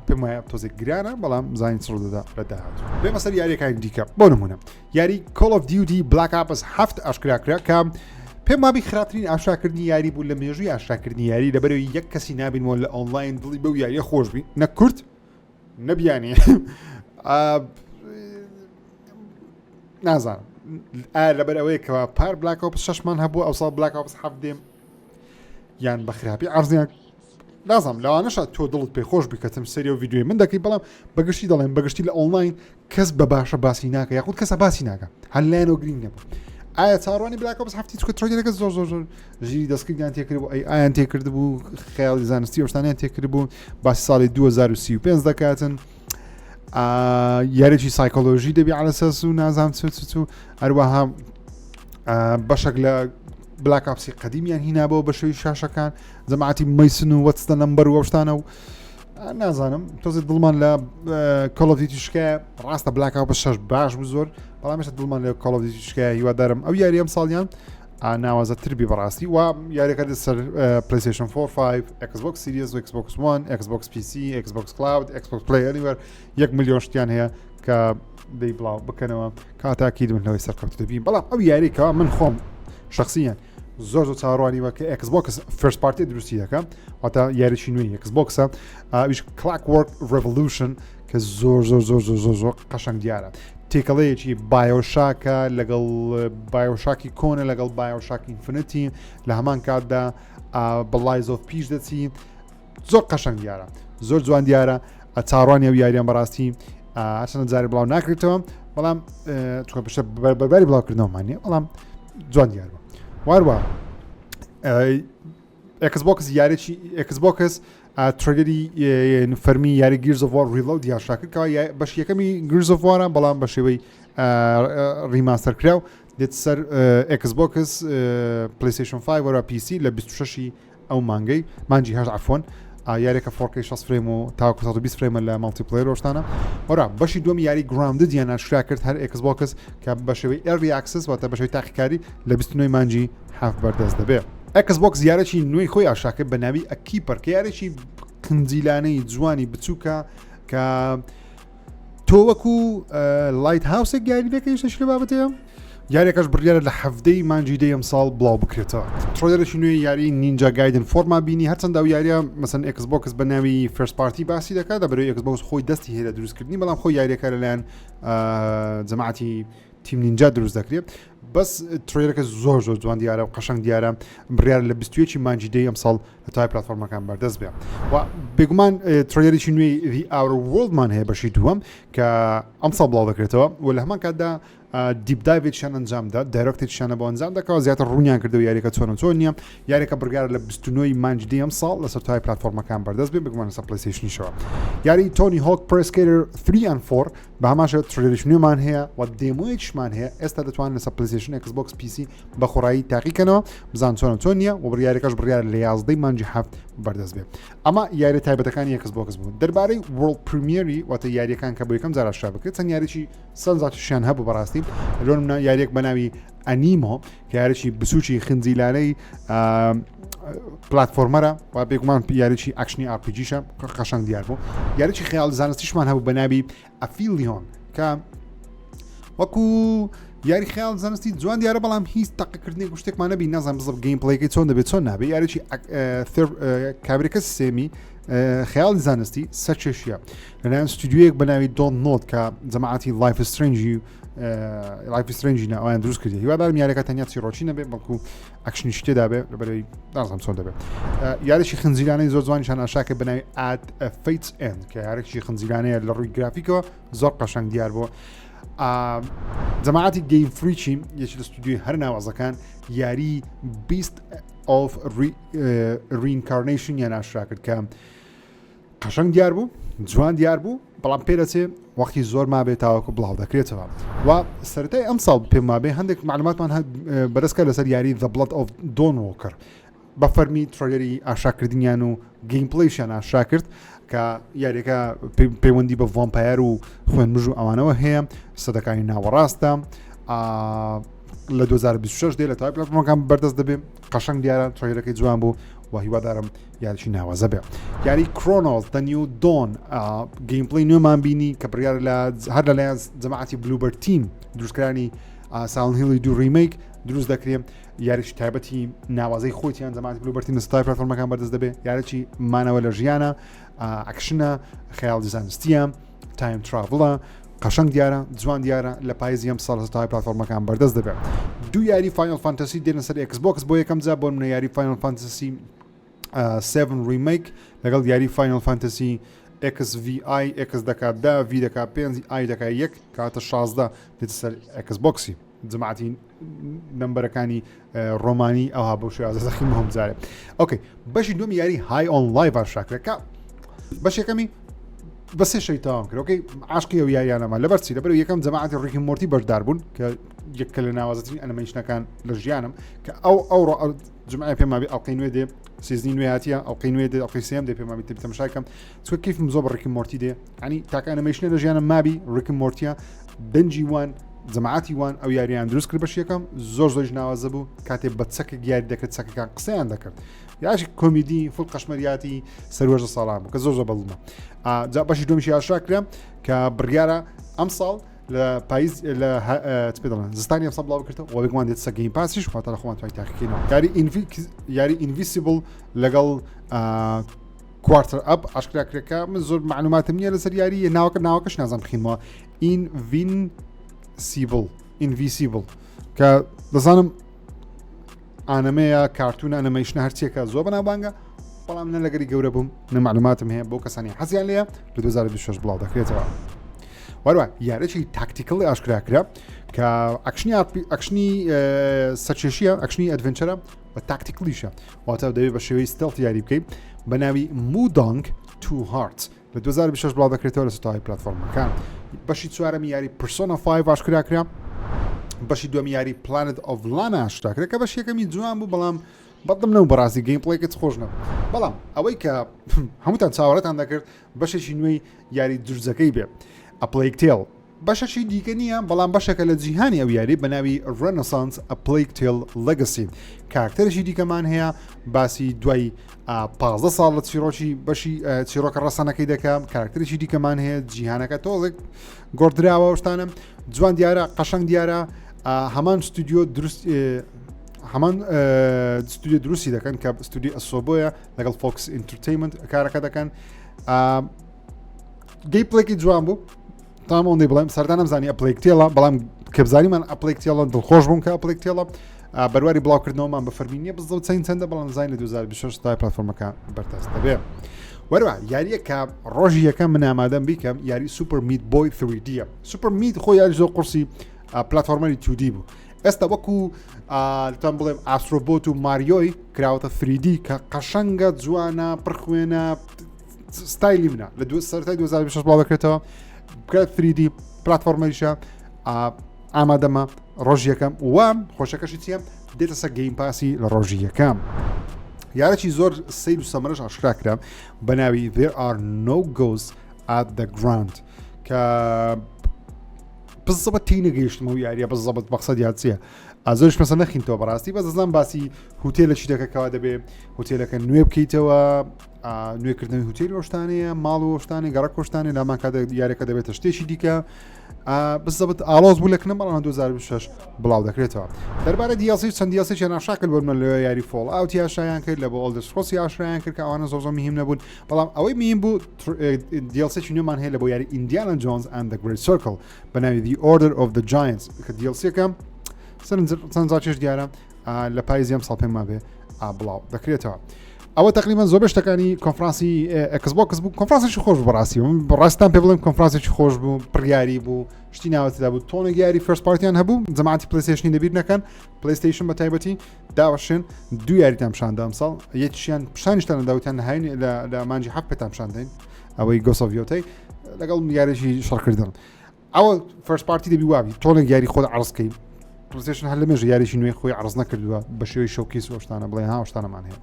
پێم وایە تۆزێک گرانە بەڵام زانین چڕ دەدا لە داهاتوو بێمە سەر یاریەکانی دیکە بۆ نمونە یاری Call of Duty Black Ops هەفت ئاشکرا کرا کە پێم وابی خراپترین ئاشکراکردنی یاری بوو لە مێژووی ئاشکراکردنی یاری لەبەرەوەی یەک کەسی نابینەوە لە ئۆنلاین دڵی بەو یاریە خۆش بی نە کورد نە بیانی نازانم ئایا لەبەر ئەوەیە کەوا پار Black Ops شەشمان هەبوو ئەو ساڵ Black Ops حەفت دێم یان بە خراپی عرضیان نازانم لەوانەشە تۆ دڵت پێ خۆش بکەتم سەری و ڤیدیۆی من دەکەی بەڵام بەگشتی دەڵێم بەگشتی لە ئۆنلاین کەس بە باشە باسی ناکە یاخود کەسە باسی ناکە هەر لایەنەوە گرنگ نەبوو ئایا چاڕوانی Black Ops هەفتی چکە trailer ەکە زۆر زۆر زۆر ژیری دەستکردیان تێکرد بوو ئەی ئایان تێکرد بوو خەیاڵی زانستی ئەوشتانیان تێکرد بوو باسی ساڵی 2035 دەکاتن یاریی سایکۆلۆژی دەبی على ئەساس و نازام چ چ چ هەروەها بەشێک لە Black Ops ی قەدیمیان هینابەوە بە شێوی شاشەکان جەماعەتی مەیسن و what's the number و شتانە و نازانم تۆزێ دڵمان لە Call of Duty شکایە ڕاستە Black Ops شەش باش بوو زۆر بەڵام ئێستا دڵمان لە Call of Duty شکایە هیوادارم ئەو یاری ئەم ساڵیان ناوازەتر بی بەڕاستی و یاریەکە لەسەر PlayStation 4 5 Xbox Series و Xbox One Xbox PC Xbox Cloud Xbox Play Anywhere یەک ملیۆن شتیان هەیە کە دەی بڵاو بکەنەوە کاتاکی من لەوەی سەرکەوت دەبین بەڵام ئەو یاریکەوە من خۆم شخصیان زۆر زۆر چاوەڕوانی وە کە ئێکس بۆکس first party دروستی دەکە واتە یاریی نوێی ئێکس بۆکسە ئەویش Clockwork Revolution کە زۆر زۆر زۆر زۆر زۆر زۆر قەشەنگ دیارە تێکەڵەیەکی BioShock ە لەگەڵ BioShock ی کۆنە لەگەڵ BioShock Infinite ی لە هەمان کاتدا بە Lies of P ش دەچی زۆر قەشەنگ دیارە زۆر جوان دیارە چاڕوانی ئەو یاریان بەڕاستی هەرچەندە جارێ بڵاو ناکرێتەوە بەڵام چکە پشتە بەرباری بڵاوکردنەوەمان نیە بەڵام جوان دیار بوو واروە ئێکس بۆکس یاریی ئێکس بۆکس trailer ی فەرمی یاری Gears of War Reload ئاشکرا کرد کەوا بەش یەکەمی Gears of War ە بەڵام بە شێوەی remaster کراو دێت سەر ئێکس بۆکس PlayStation 5 وەرا PC لە 26 ئەو مانگەی مانگی هەشت عەفوەن یاریەکە 4K 60 frame و تاوەکو 120 frame ە لە multiplayer ۆشتانە وەرا بەشی دووەم یاری Grounded یان ئاشکرا کرد هەر ئێکس بۆکس کە بە شێوەی early access واتە بە شێوەی تاقیکاری لە 29 مانگی هەفت بەردەست دەبێ. ئێکس بۆکس یارێکی نوێی خۆی ئاشکرا کرد بە ناوی A Keeper کە یارێکی قنجیلانەی جوانی بچووکە کە تۆ وەکو lighthouse ێک یاری دەکەی شتێکی لە بابەتەیە یاریەکەش بڕیارە لە حەفتەی مانگی دەی ئەمساڵ بڵاو بکرێتەوە trailer ێکی نوێی یاری Ninja Gaiden four مان بینی هەرچەندە ئەو یاریە مەسەن ئێکس بۆکس بە ناوی first party باسی دەکات لەبەرەوەی ئێکس بۆکس خۆی دەستی هەیە لە دروستکردنی بەڵام خۆی یاریەکە لەلایەن جەماعەتی Team Ninja دروست دەکرێت بەس trailer ەکە زۆر زۆر جوان دیارە و قەشەنگ دیارە بڕیار لە 21 مانگی دەی ئەمساڵ لە تای پلاتفۆرمەکان بەردەست بێ و بێگومان trailer ێکی نوێی The Outer Worlds مان هەیە بەشی دووەم کە ئەمساڵ بڵاو دەکرێتەوە و لە هەمان کاتدا deep dive ێکیان ئەنجامدا direct ێکیانە بۆ ئەنجام دەکەوە زیاتر ڕوونیان کردەوە یاریەکە چۆن و چۆن نییە یاریەکە بڕیارە لە 29 مانگی دەی ئەمساڵ لەسەر تای پلاتفۆرمەکان بەردەست بێ بێگومان لەسەر PlayStation یشەوە یاری Tony Hawk Pro Skater 3 and 4 بە هەمان شێوە trailer ێکی نوێمان هەیە و demo یەکیشمان هەیە ئێستا دەتوانن لەسەر PlayStation ئێکس بۆکس PC بە خۆڕایی تاقیکەنەوە بزان چۆنە چۆن نییە و بڕیارەکەش بڕیار لە یازدەی مانگی هەفت بەردەست بێ. ئەمە یاریە تایبەتەکانی ئێکس بۆکس بوون. دەربارەی world premiere ی واتە یاریەکان کە بۆ یەکەم جار ئاشکرا بکرێت چەند یاریی سەرنجڕاکێشیان هەبوو بەڕاستی لۆ نمونە یاریەک بە ناوی Aniimo کە یاریی بچووکی خنجیلانەی platformer ە و بێگومان یاریی action ی RPG یشە قەشەنگ دیار بوو یاریی خەیاڵ زانستیشمان هەبوو بە ناوی Aphelion کە وەکو یاری خیال زانستی جوان دیارە بەڵام هیچ تەقەکردنێک و شتێکمان نەبی نازانم بزڵ gameplay ەکەی چۆن دەبێت چۆن نابێت یاریی کابرەکە سێمی خیاڵی زانستی سەرکێشیە لەلایەن ستودیویەک بە ناوی Dontnod کە جەماعەتی Life Strange ی Life Strange ی ناویان دروست کردی هیوادارم یاریەکە تەنیا چیڕۆکی نەبێت بەڵکو action یش تێدا بێ لەبەرەی نازانم چۆن دەبێت یاریی خنجیلانەی زۆر جوانیشان ئاشاکە بەناوی At Fate's End کە یارێکی خنجیلانەیە لە ڕووی گرافیکەوە زۆر قەشەنگ دیار بوو جەماعەتی Game Freak ی یەکی لە ستودیوی هەر ناوازەکان یاری Beast of Reincarnation یان ئاشکرا کرد کە قەشەنگ دیار بوو جوان دیار بوو بەڵام پێدەچێ وەختی زۆر مابێت تاوەکو بڵاو دەکرێتەوە و سەرەتای ئەم ساڵ پێم مابێ هەندێک معلوماتمان بەرزکە لەسەر یاری The Blood of Dawnwalker بە فەرمی trailer ی ئاشاکردنیان و gameplay یشیان ئاشا کرد کە یاریەکە پەیوەندی بە vampire و خوێنمژ و ئەوانەوە هەیە سەدەکانی ناوەڕاستە لە 2026 دێ لە تای پلاتفۆرمەکان بەردەست دەبێ قەشەنگ دیارە trailer ەکەی جوان بوو و هیوادارم یاریی ناوازە بێ یاری Cronos The New Dawn gameplay نوێمان بینی کە بڕیار لە هەر لەلایەن جەماعەتی Bloober Team دروستکرانی Silent Hill ی دوو remake دروست دەکرێت یاریی تایبەتی ناوازەی خۆیان جەماعەتی Bloober Team ستای پلاتفۆرمەکان بەردەست دەبێت یاریی مانەوە لە ژیانە action ە خەیاڵ زانستیە time travel ە قەشەنگ دیارە جوان دیارە لە پایزی ئەم ساڵ تا پلاتفۆرمەکان بەردەست دەبێت دوو یاری Final Fantasy دێنە سەر Xbox بۆ یەکەم جار بۆ منە یاری Final Fantasy 7 Remake لەگەڵ یاری Final Fantasy XVI X دەکات دا V دەکات پێنج I دەکات یەک کاتە 16 دێتە سەر Xbox ی جماعتی number ەکانی ڕۆمانی ئەوها بەو شێوازە زەخیم هەم جارێ okay بەشی دوم یاری High on Life ئاشکراکرا بەشێکەمی بە سێ شەوی تەواو کرد okay عاشقی ئەو یاریانەمان لەبەر چی لەبەر یەکەم جەماعەتی Rick and Morty بەشدار بوون کە یەکە لە ناوازەترین ئەنیمەیشنەکان لە ژیانم کە ئەو ئەو جمعە پێم مابی ئەڵقەی نوێ دێ season ی نوێ هاتیە ئەڵقەی نوێ دێ ئەڵقەی سێم دێ پێم مابی تبی تەماشاکەم چونکە کەیفم زۆر بە Rick and Morty دێ ینی تاکە ئەنیمەیشنە لە ژیانم مابی Rick and Morty ە دەنجی وان جەماعەتی وان ئەو یاریان دروست کرد بەش یەکەم زۆر زۆریش ناوازە بوو کاتێ بە چەکێک یاری دەکرد چەکەکان قسەیان دەکرد یاش کۆمیدی full قەشمەریاتی سەروەژە ساڵان بوو کە زۆر زۆر بەڵمە جا بەشی دومیشی ئاشکرا کرا کە بڕیارە ئەم ساڵ لە پاییز لە پێ دەڵێن زستانی ئەم ساڵ بڵاو کردەوە و بێگومان دێت سەر Game Pass یش واتە لە خۆمان توای تاقیکەینەوە یاری ئینڤی یاری Invincible لەگەڵ Quarter Up ئاشکرا کرێکە من زۆر معلوماتم نییە لەسەر یاری ناوەکە ناوەکەش نازانم بخینمەوە Invincible Invincible کە دەزانم ئانەمەیە کارتونە ئەنەمەیشنە هەرچیەکە زۆر بەناوبانگە بەڵام نە لەگەری گەورە بووم نە معلوماتم هەیە بۆ کەسانی حەزیان لێە لە 2026 بڵاو دەکرێتەوە وەروە یارێکی tactical ی ئاشکرا کرا کە action ی action ی سەرکێشیە action ی adventure ە و tactical یشە واتە دەبێت بە شێوەی stealth یاری بکەیت بە ناوی Mudang Two Hearts لە 2026 بڵاو دەکرێتەوە لە ستای پلاتفۆرمەکان بەشی چوارەمی یاری Persona 5 ئاشکرا کرا بەشی دووەمی یاری Planet of Lana ئاشکرا کرا کە بەش یەکەمی جوان بوو بەڵام بەدڵم نەبوو بەڕاستی gameplay ەکەت خۆش نەبوو بەڵام ئەوەی کە هەمووتان چاوەڕێتان دەکرد بەشێکی نوێی یاری دورزەکەی بێ A Plague Tale بەشەکی دیکە نییە، بەڵام بەشێکە لە جیهانی ئەو یاری بە ناوی Renaissance A Plague Tale Legacy. کارکتەرێکی دیکەمان هەیە باسی دوای 15 ساڵ لە چیرۆکی بەشی چیرۆکە ڕەسەنەکەی دەکە کارکتەرێکی دیکەمان هەیە جیهانەکە تۆزێک گۆڕدراوە شتانە جوان دیارە قەشەنگ دیارە هەمان ستودیۆ دروست هەمان ستودیۆ دروستی دەکەن کە ستودیۆ Asobo یە لەگەڵ Focus Entertainment کارەکە دەکەن gameplay ێکی جوان بوو تام ئەوەندەی بڵێم سەردا نەمزانی A Plague Tale ە بەڵام کە بزانیمان A Plague Tale ە دڵخۆش بووم کە A Plague Tale ە بەرواری بڵاوکردنەوەمان بە فەرمی نییە بزەوت چەند چەندە بەڵام زین لە 2026 تا پلاتفۆرمەکە بەردەست دەبێ وەروە یاریە کە ڕۆژی یەکەم من ئامادەم بیکەم یاری Super Meat Boy 3D Super Meat خۆ یاری زۆر قورسی platformer ی 2D بوو ئێستا وەکو تان بڵێم Astro Bot و ماریۆی کراوەتە 3D کە قەشەنگە جوانە پڕخوێنە ستایلی منە لە دو سەرای 2026 بڵاو دەکرێتەوە بکە 3D platformer یشە ئامادەمە ڕۆژ یەکەم و خۆشەکەشی چییە دێتە سەر Game Pass ی لە ڕۆژی یەکەم. یارەی زۆر سیر و سەمەرەش ئاشکرا کرا بە ناوی There are no ghosts at the Grand کە بزەبت تی نەگەیشتمەوە یاریە بزەبت مەقسەد یاد چییە ئازۆش مەسە نەخینتەوە بەڕاستی بەس دەزان باسی هوتێلە چی دەکە کەوا دەبێ هوتێلەکە نوێ بکەیتەوە نوێکردنەوەی هوتێل شتانەیە ماڵ و شتانی گەڕک شتانی لامان کات یاریەکە دەبێتە شتێکی دیکە بزەبت ئاڵۆز بوو لە کنە بەڵام 2026 بڵاو دەکرێتەوە. دەربارەی DLC چەند DLC ێکیان ئاشکرا کرد بۆ نمونە لە یاری Fallout ی ئاشکرایان کرد لە بۆ Elder Scrolls ی ئاشکرایان کرد کە ئەوانە زۆر زۆر مهم نەبوون بەڵام ئەوەی مهم بوو DLC ێکی نوێمان هەیە لە بۆ یاری Indiana Jones and the Great Circle بە ناوی The Order of the Giants کە DLC ەکە سەرنجڕاکێش دیارە لە پایزی ئەم ساڵ پێم وابێ بڵاو دەکرێتەوە. ئەوە تقریبا زۆر شتەکانی کۆنفرانسی Xbox بوو کۆنفرانسێکی خۆش بەڕاستی بەڕاستان پێ بڵێم کۆنفرانسێکی خۆش بوو پڕیاری بوو شتی ناوەتدا بوو تۆنێک یاری first party یان هەبوو جەماعەتی PlayStation ی لەبیر نەکەن PlayStation بە تایبەتی داوەشێن دوو یاریتان پیشاندا ئەمساڵ یەکیان پیشانیشتان داوتان هاین لە مانجی حەفت پێتان پیشان دەین ئەوەی Ghost of Yotei لەگەڵ یاریی شەڕکردن ئەوە first party دەبی وابی تۆنێک یاری خۆت عرضکەی PlayStation هەر لە مێژە یاریی نوێی خۆی عرض نەکردووە بە شێوەی showcase و شتانە بڵێ ها شتانەمان هەیە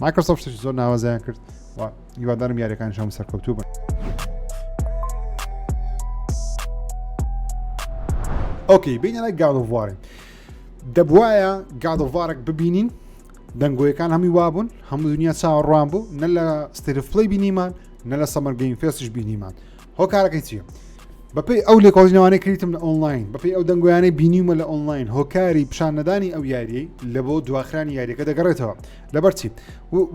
Microsoft شتێکی زۆر ناوازەیان کرد و هیوادارم یاریەکان شەم سەرکەوتوو بن. okay بینە لای God of War ێ دەبواە God of War ێک ببینین دەنگۆیەکان هەمووی وابوون هەموو دنیا چاوەڕوان بوو نە لە State of Play بینیمان نە لە Summer Game Fest یش بینیمان هۆکارەکەی چییە؟ بەپێی ئەو لێکۆڵینەوانەی کردم لە ئۆنلاین بەپێی ئەو دەنگۆیانەی بینیومە لە ئۆنلاین هۆکاری پیشان نەدانی ئەو یاریەی لە بۆ دواخرانی یاریەکە دەگەڕێتەوە لەبەر چی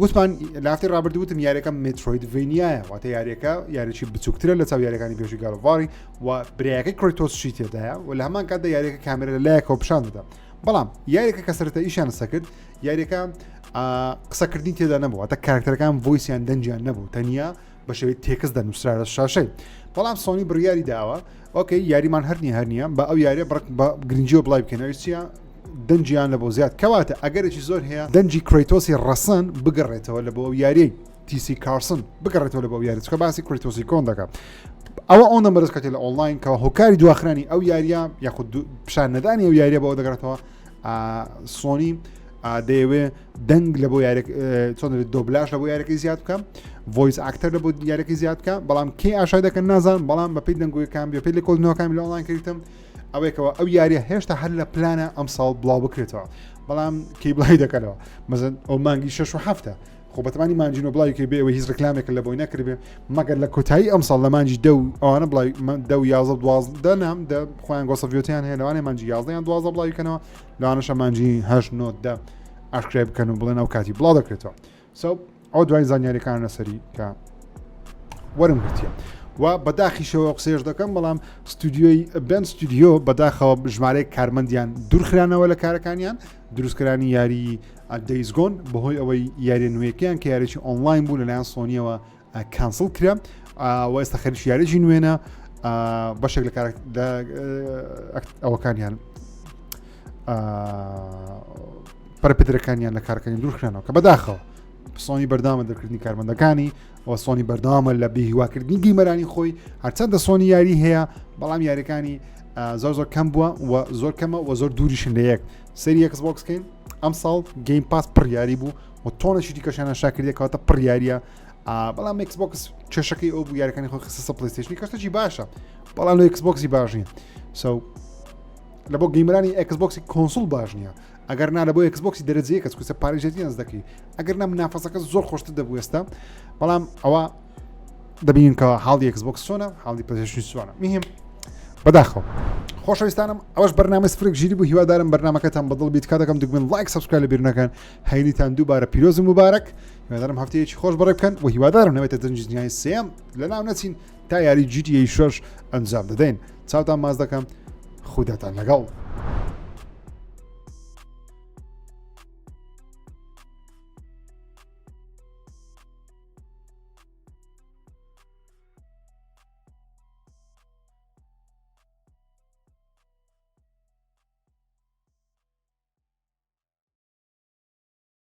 وتمان لافتی ڕابردوو وتم یاریەکە Metroidvania یە واتە یاریەکە یاریی بچووکترە لە چاو یاریەکانی پێشی God of War ی و برایەکەی Kratos شی تێدایە و لە هەمان کاتدا یاریەکە کامێرە لە لایەکەوە پیشان دەدا بەڵام یاریەکە کە سەرەتا ئیشیان لەسەر کرد یاریەکە قسەکردنی تێدا نەبوو واتە کارکتەرەکان voice یان دەنگیان نەبوو تەنیا بە شێوەی text دەنووسرا لە شاشەی بەڵام سۆنی بڕیاری داوە okay یاریمان هەر نیە هەر نییە بە ئەو یاریە بڕک بە گرنگیەوە بڵای بکەنەوەی چییە دەنگیان لە بۆ زیاد کەواتە ئەگەرێکی زۆر هەیە دەنگی Kratos ی ڕەسەن بگەڕێتەوە لە بۆ ئەو یاریەی تیسی کارسن بگەڕێتەوە لە بۆ یاری چکە باسی Kratos ی کۆن دەکات ئەوە ئەو نەمەرز کەێت لە ئۆنلاین کەەوە هۆکاری دواخرانی ئەو یاریە یاخود پیشان نەدانی ئەو یاریە بەوە دەگەڕێتەوە سۆنی دەیەوێ دەنگ لە بۆ یارێک چۆن دۆبلاش لە بۆ یارەکەی زیاد بکەم voice actor لە بۆ یارەکەی زیاد بکە بەڵام کێ ئاشای دەکەن نازان بەڵام بەپی دەنگۆیەکان بێ لە کۆلنەوەکان لە ئۆنلاین کردم ئەوەیەکەوە ئەو یاریە هێشتا هەر لە پلانە ئەم ساڵ بڵاو بکرێتەوە بەڵام کەی بڵی دەکەنەوە مەزن ئەو مانگی شش و هەفتە خۆ بەتمانی مانجینۆ بڵاوی کەی بێ ئەوەی هیچ ڕکلامێکە لە بۆی نەکردبێ مەگەر لە کۆتایی ئەم ساڵ لە مانجی دە و ئەوانە بڵاوی دە و 11 12 نام دە خۆیان Ghost of Yotei یان هەیە لەوانەیە مانجی 11 یان 12 بڵاوی کەنەوە لەوانەشە مانجی 8 9 دە ئاشکرای بکەن و بڵێن ئەو کاتی بڵاو دەکرێتەوە so ئەو دوای زانیاریەکان لەسەری کە وەرم گرتیە و بەداخیشەوە قسێش دەکەم بەڵام ستودیۆی Bend Studio بەداخەوە ژمارەیەک کارمەندیان دوورخرانەوە لە کارەکانیان دروستکرانی یاری Days Gone بەهۆی ئەوەی یاریە نوێیەکەیان کە یاریی ئۆنلاین بوو لەلایەن سۆنیەوە cancel کرا و ئێستا خەریکی یاریی نوێنە بەشێک لە کار ئەوەکانیان پەرپدرەکانیان لە کارەکانی دوورخرانەوە کە بەداخەوە سۆنی بەردامە دەرکردنی کارمەندەکانی و سۆنی بەردەوامە لە بێهیواکردنی gamer انی خۆی هەرچەندە سۆنی یاری هەیە بەڵام یاریەکانی زۆر زۆر کەم بووە و زۆر کەمە و زۆر دووریشن لە یەک سەری Xbox کەین ئەم ساڵ Game Pass پڕیاری بوو و تۆنێکی دیکەشیان شاکردە کەواتە پڕیاریە بەڵام Xbox کێشەکەی ئەو بوو یاریەکانی خۆی خستە PlayStation ی کەشتێکی باشە بەڵام لە Xbox ی باش نییە so لە بۆ gamer انی Xbox ی console باش نییە ئەگەر نا لە بۆ Xbox ی دەرەجەیە کەس کوسە پارێژێتی نەز دەکەی ئەگەر نا منافەسەکە زۆر خۆشتر دەبوو ئێستا بەڵام ئەوە دەبینین کە حاڵی Xbox چۆنە حاڵی PlayStation چۆنە مهم بەداخەوە خۆشەویستانم ئەوەش بەرنامە سفرێک ژیری بوو هیوادارم بەرنامەکەتان بەدڵ بیت کا دەکەم دگمن like subscribe لەبیر نەکەن هەینیتان دووبارە پیرۆز و مبارەک هیوادارم هەفتەیەکی خۆش بەڕێ بکەن و هیوادارم نەبێتە جەنگی دنیای سێم لەناو نەچین تا یاری GTA 6 ئەنجام دەدەین چاوتان ماز دەکەم خوداتان لەگەڵ.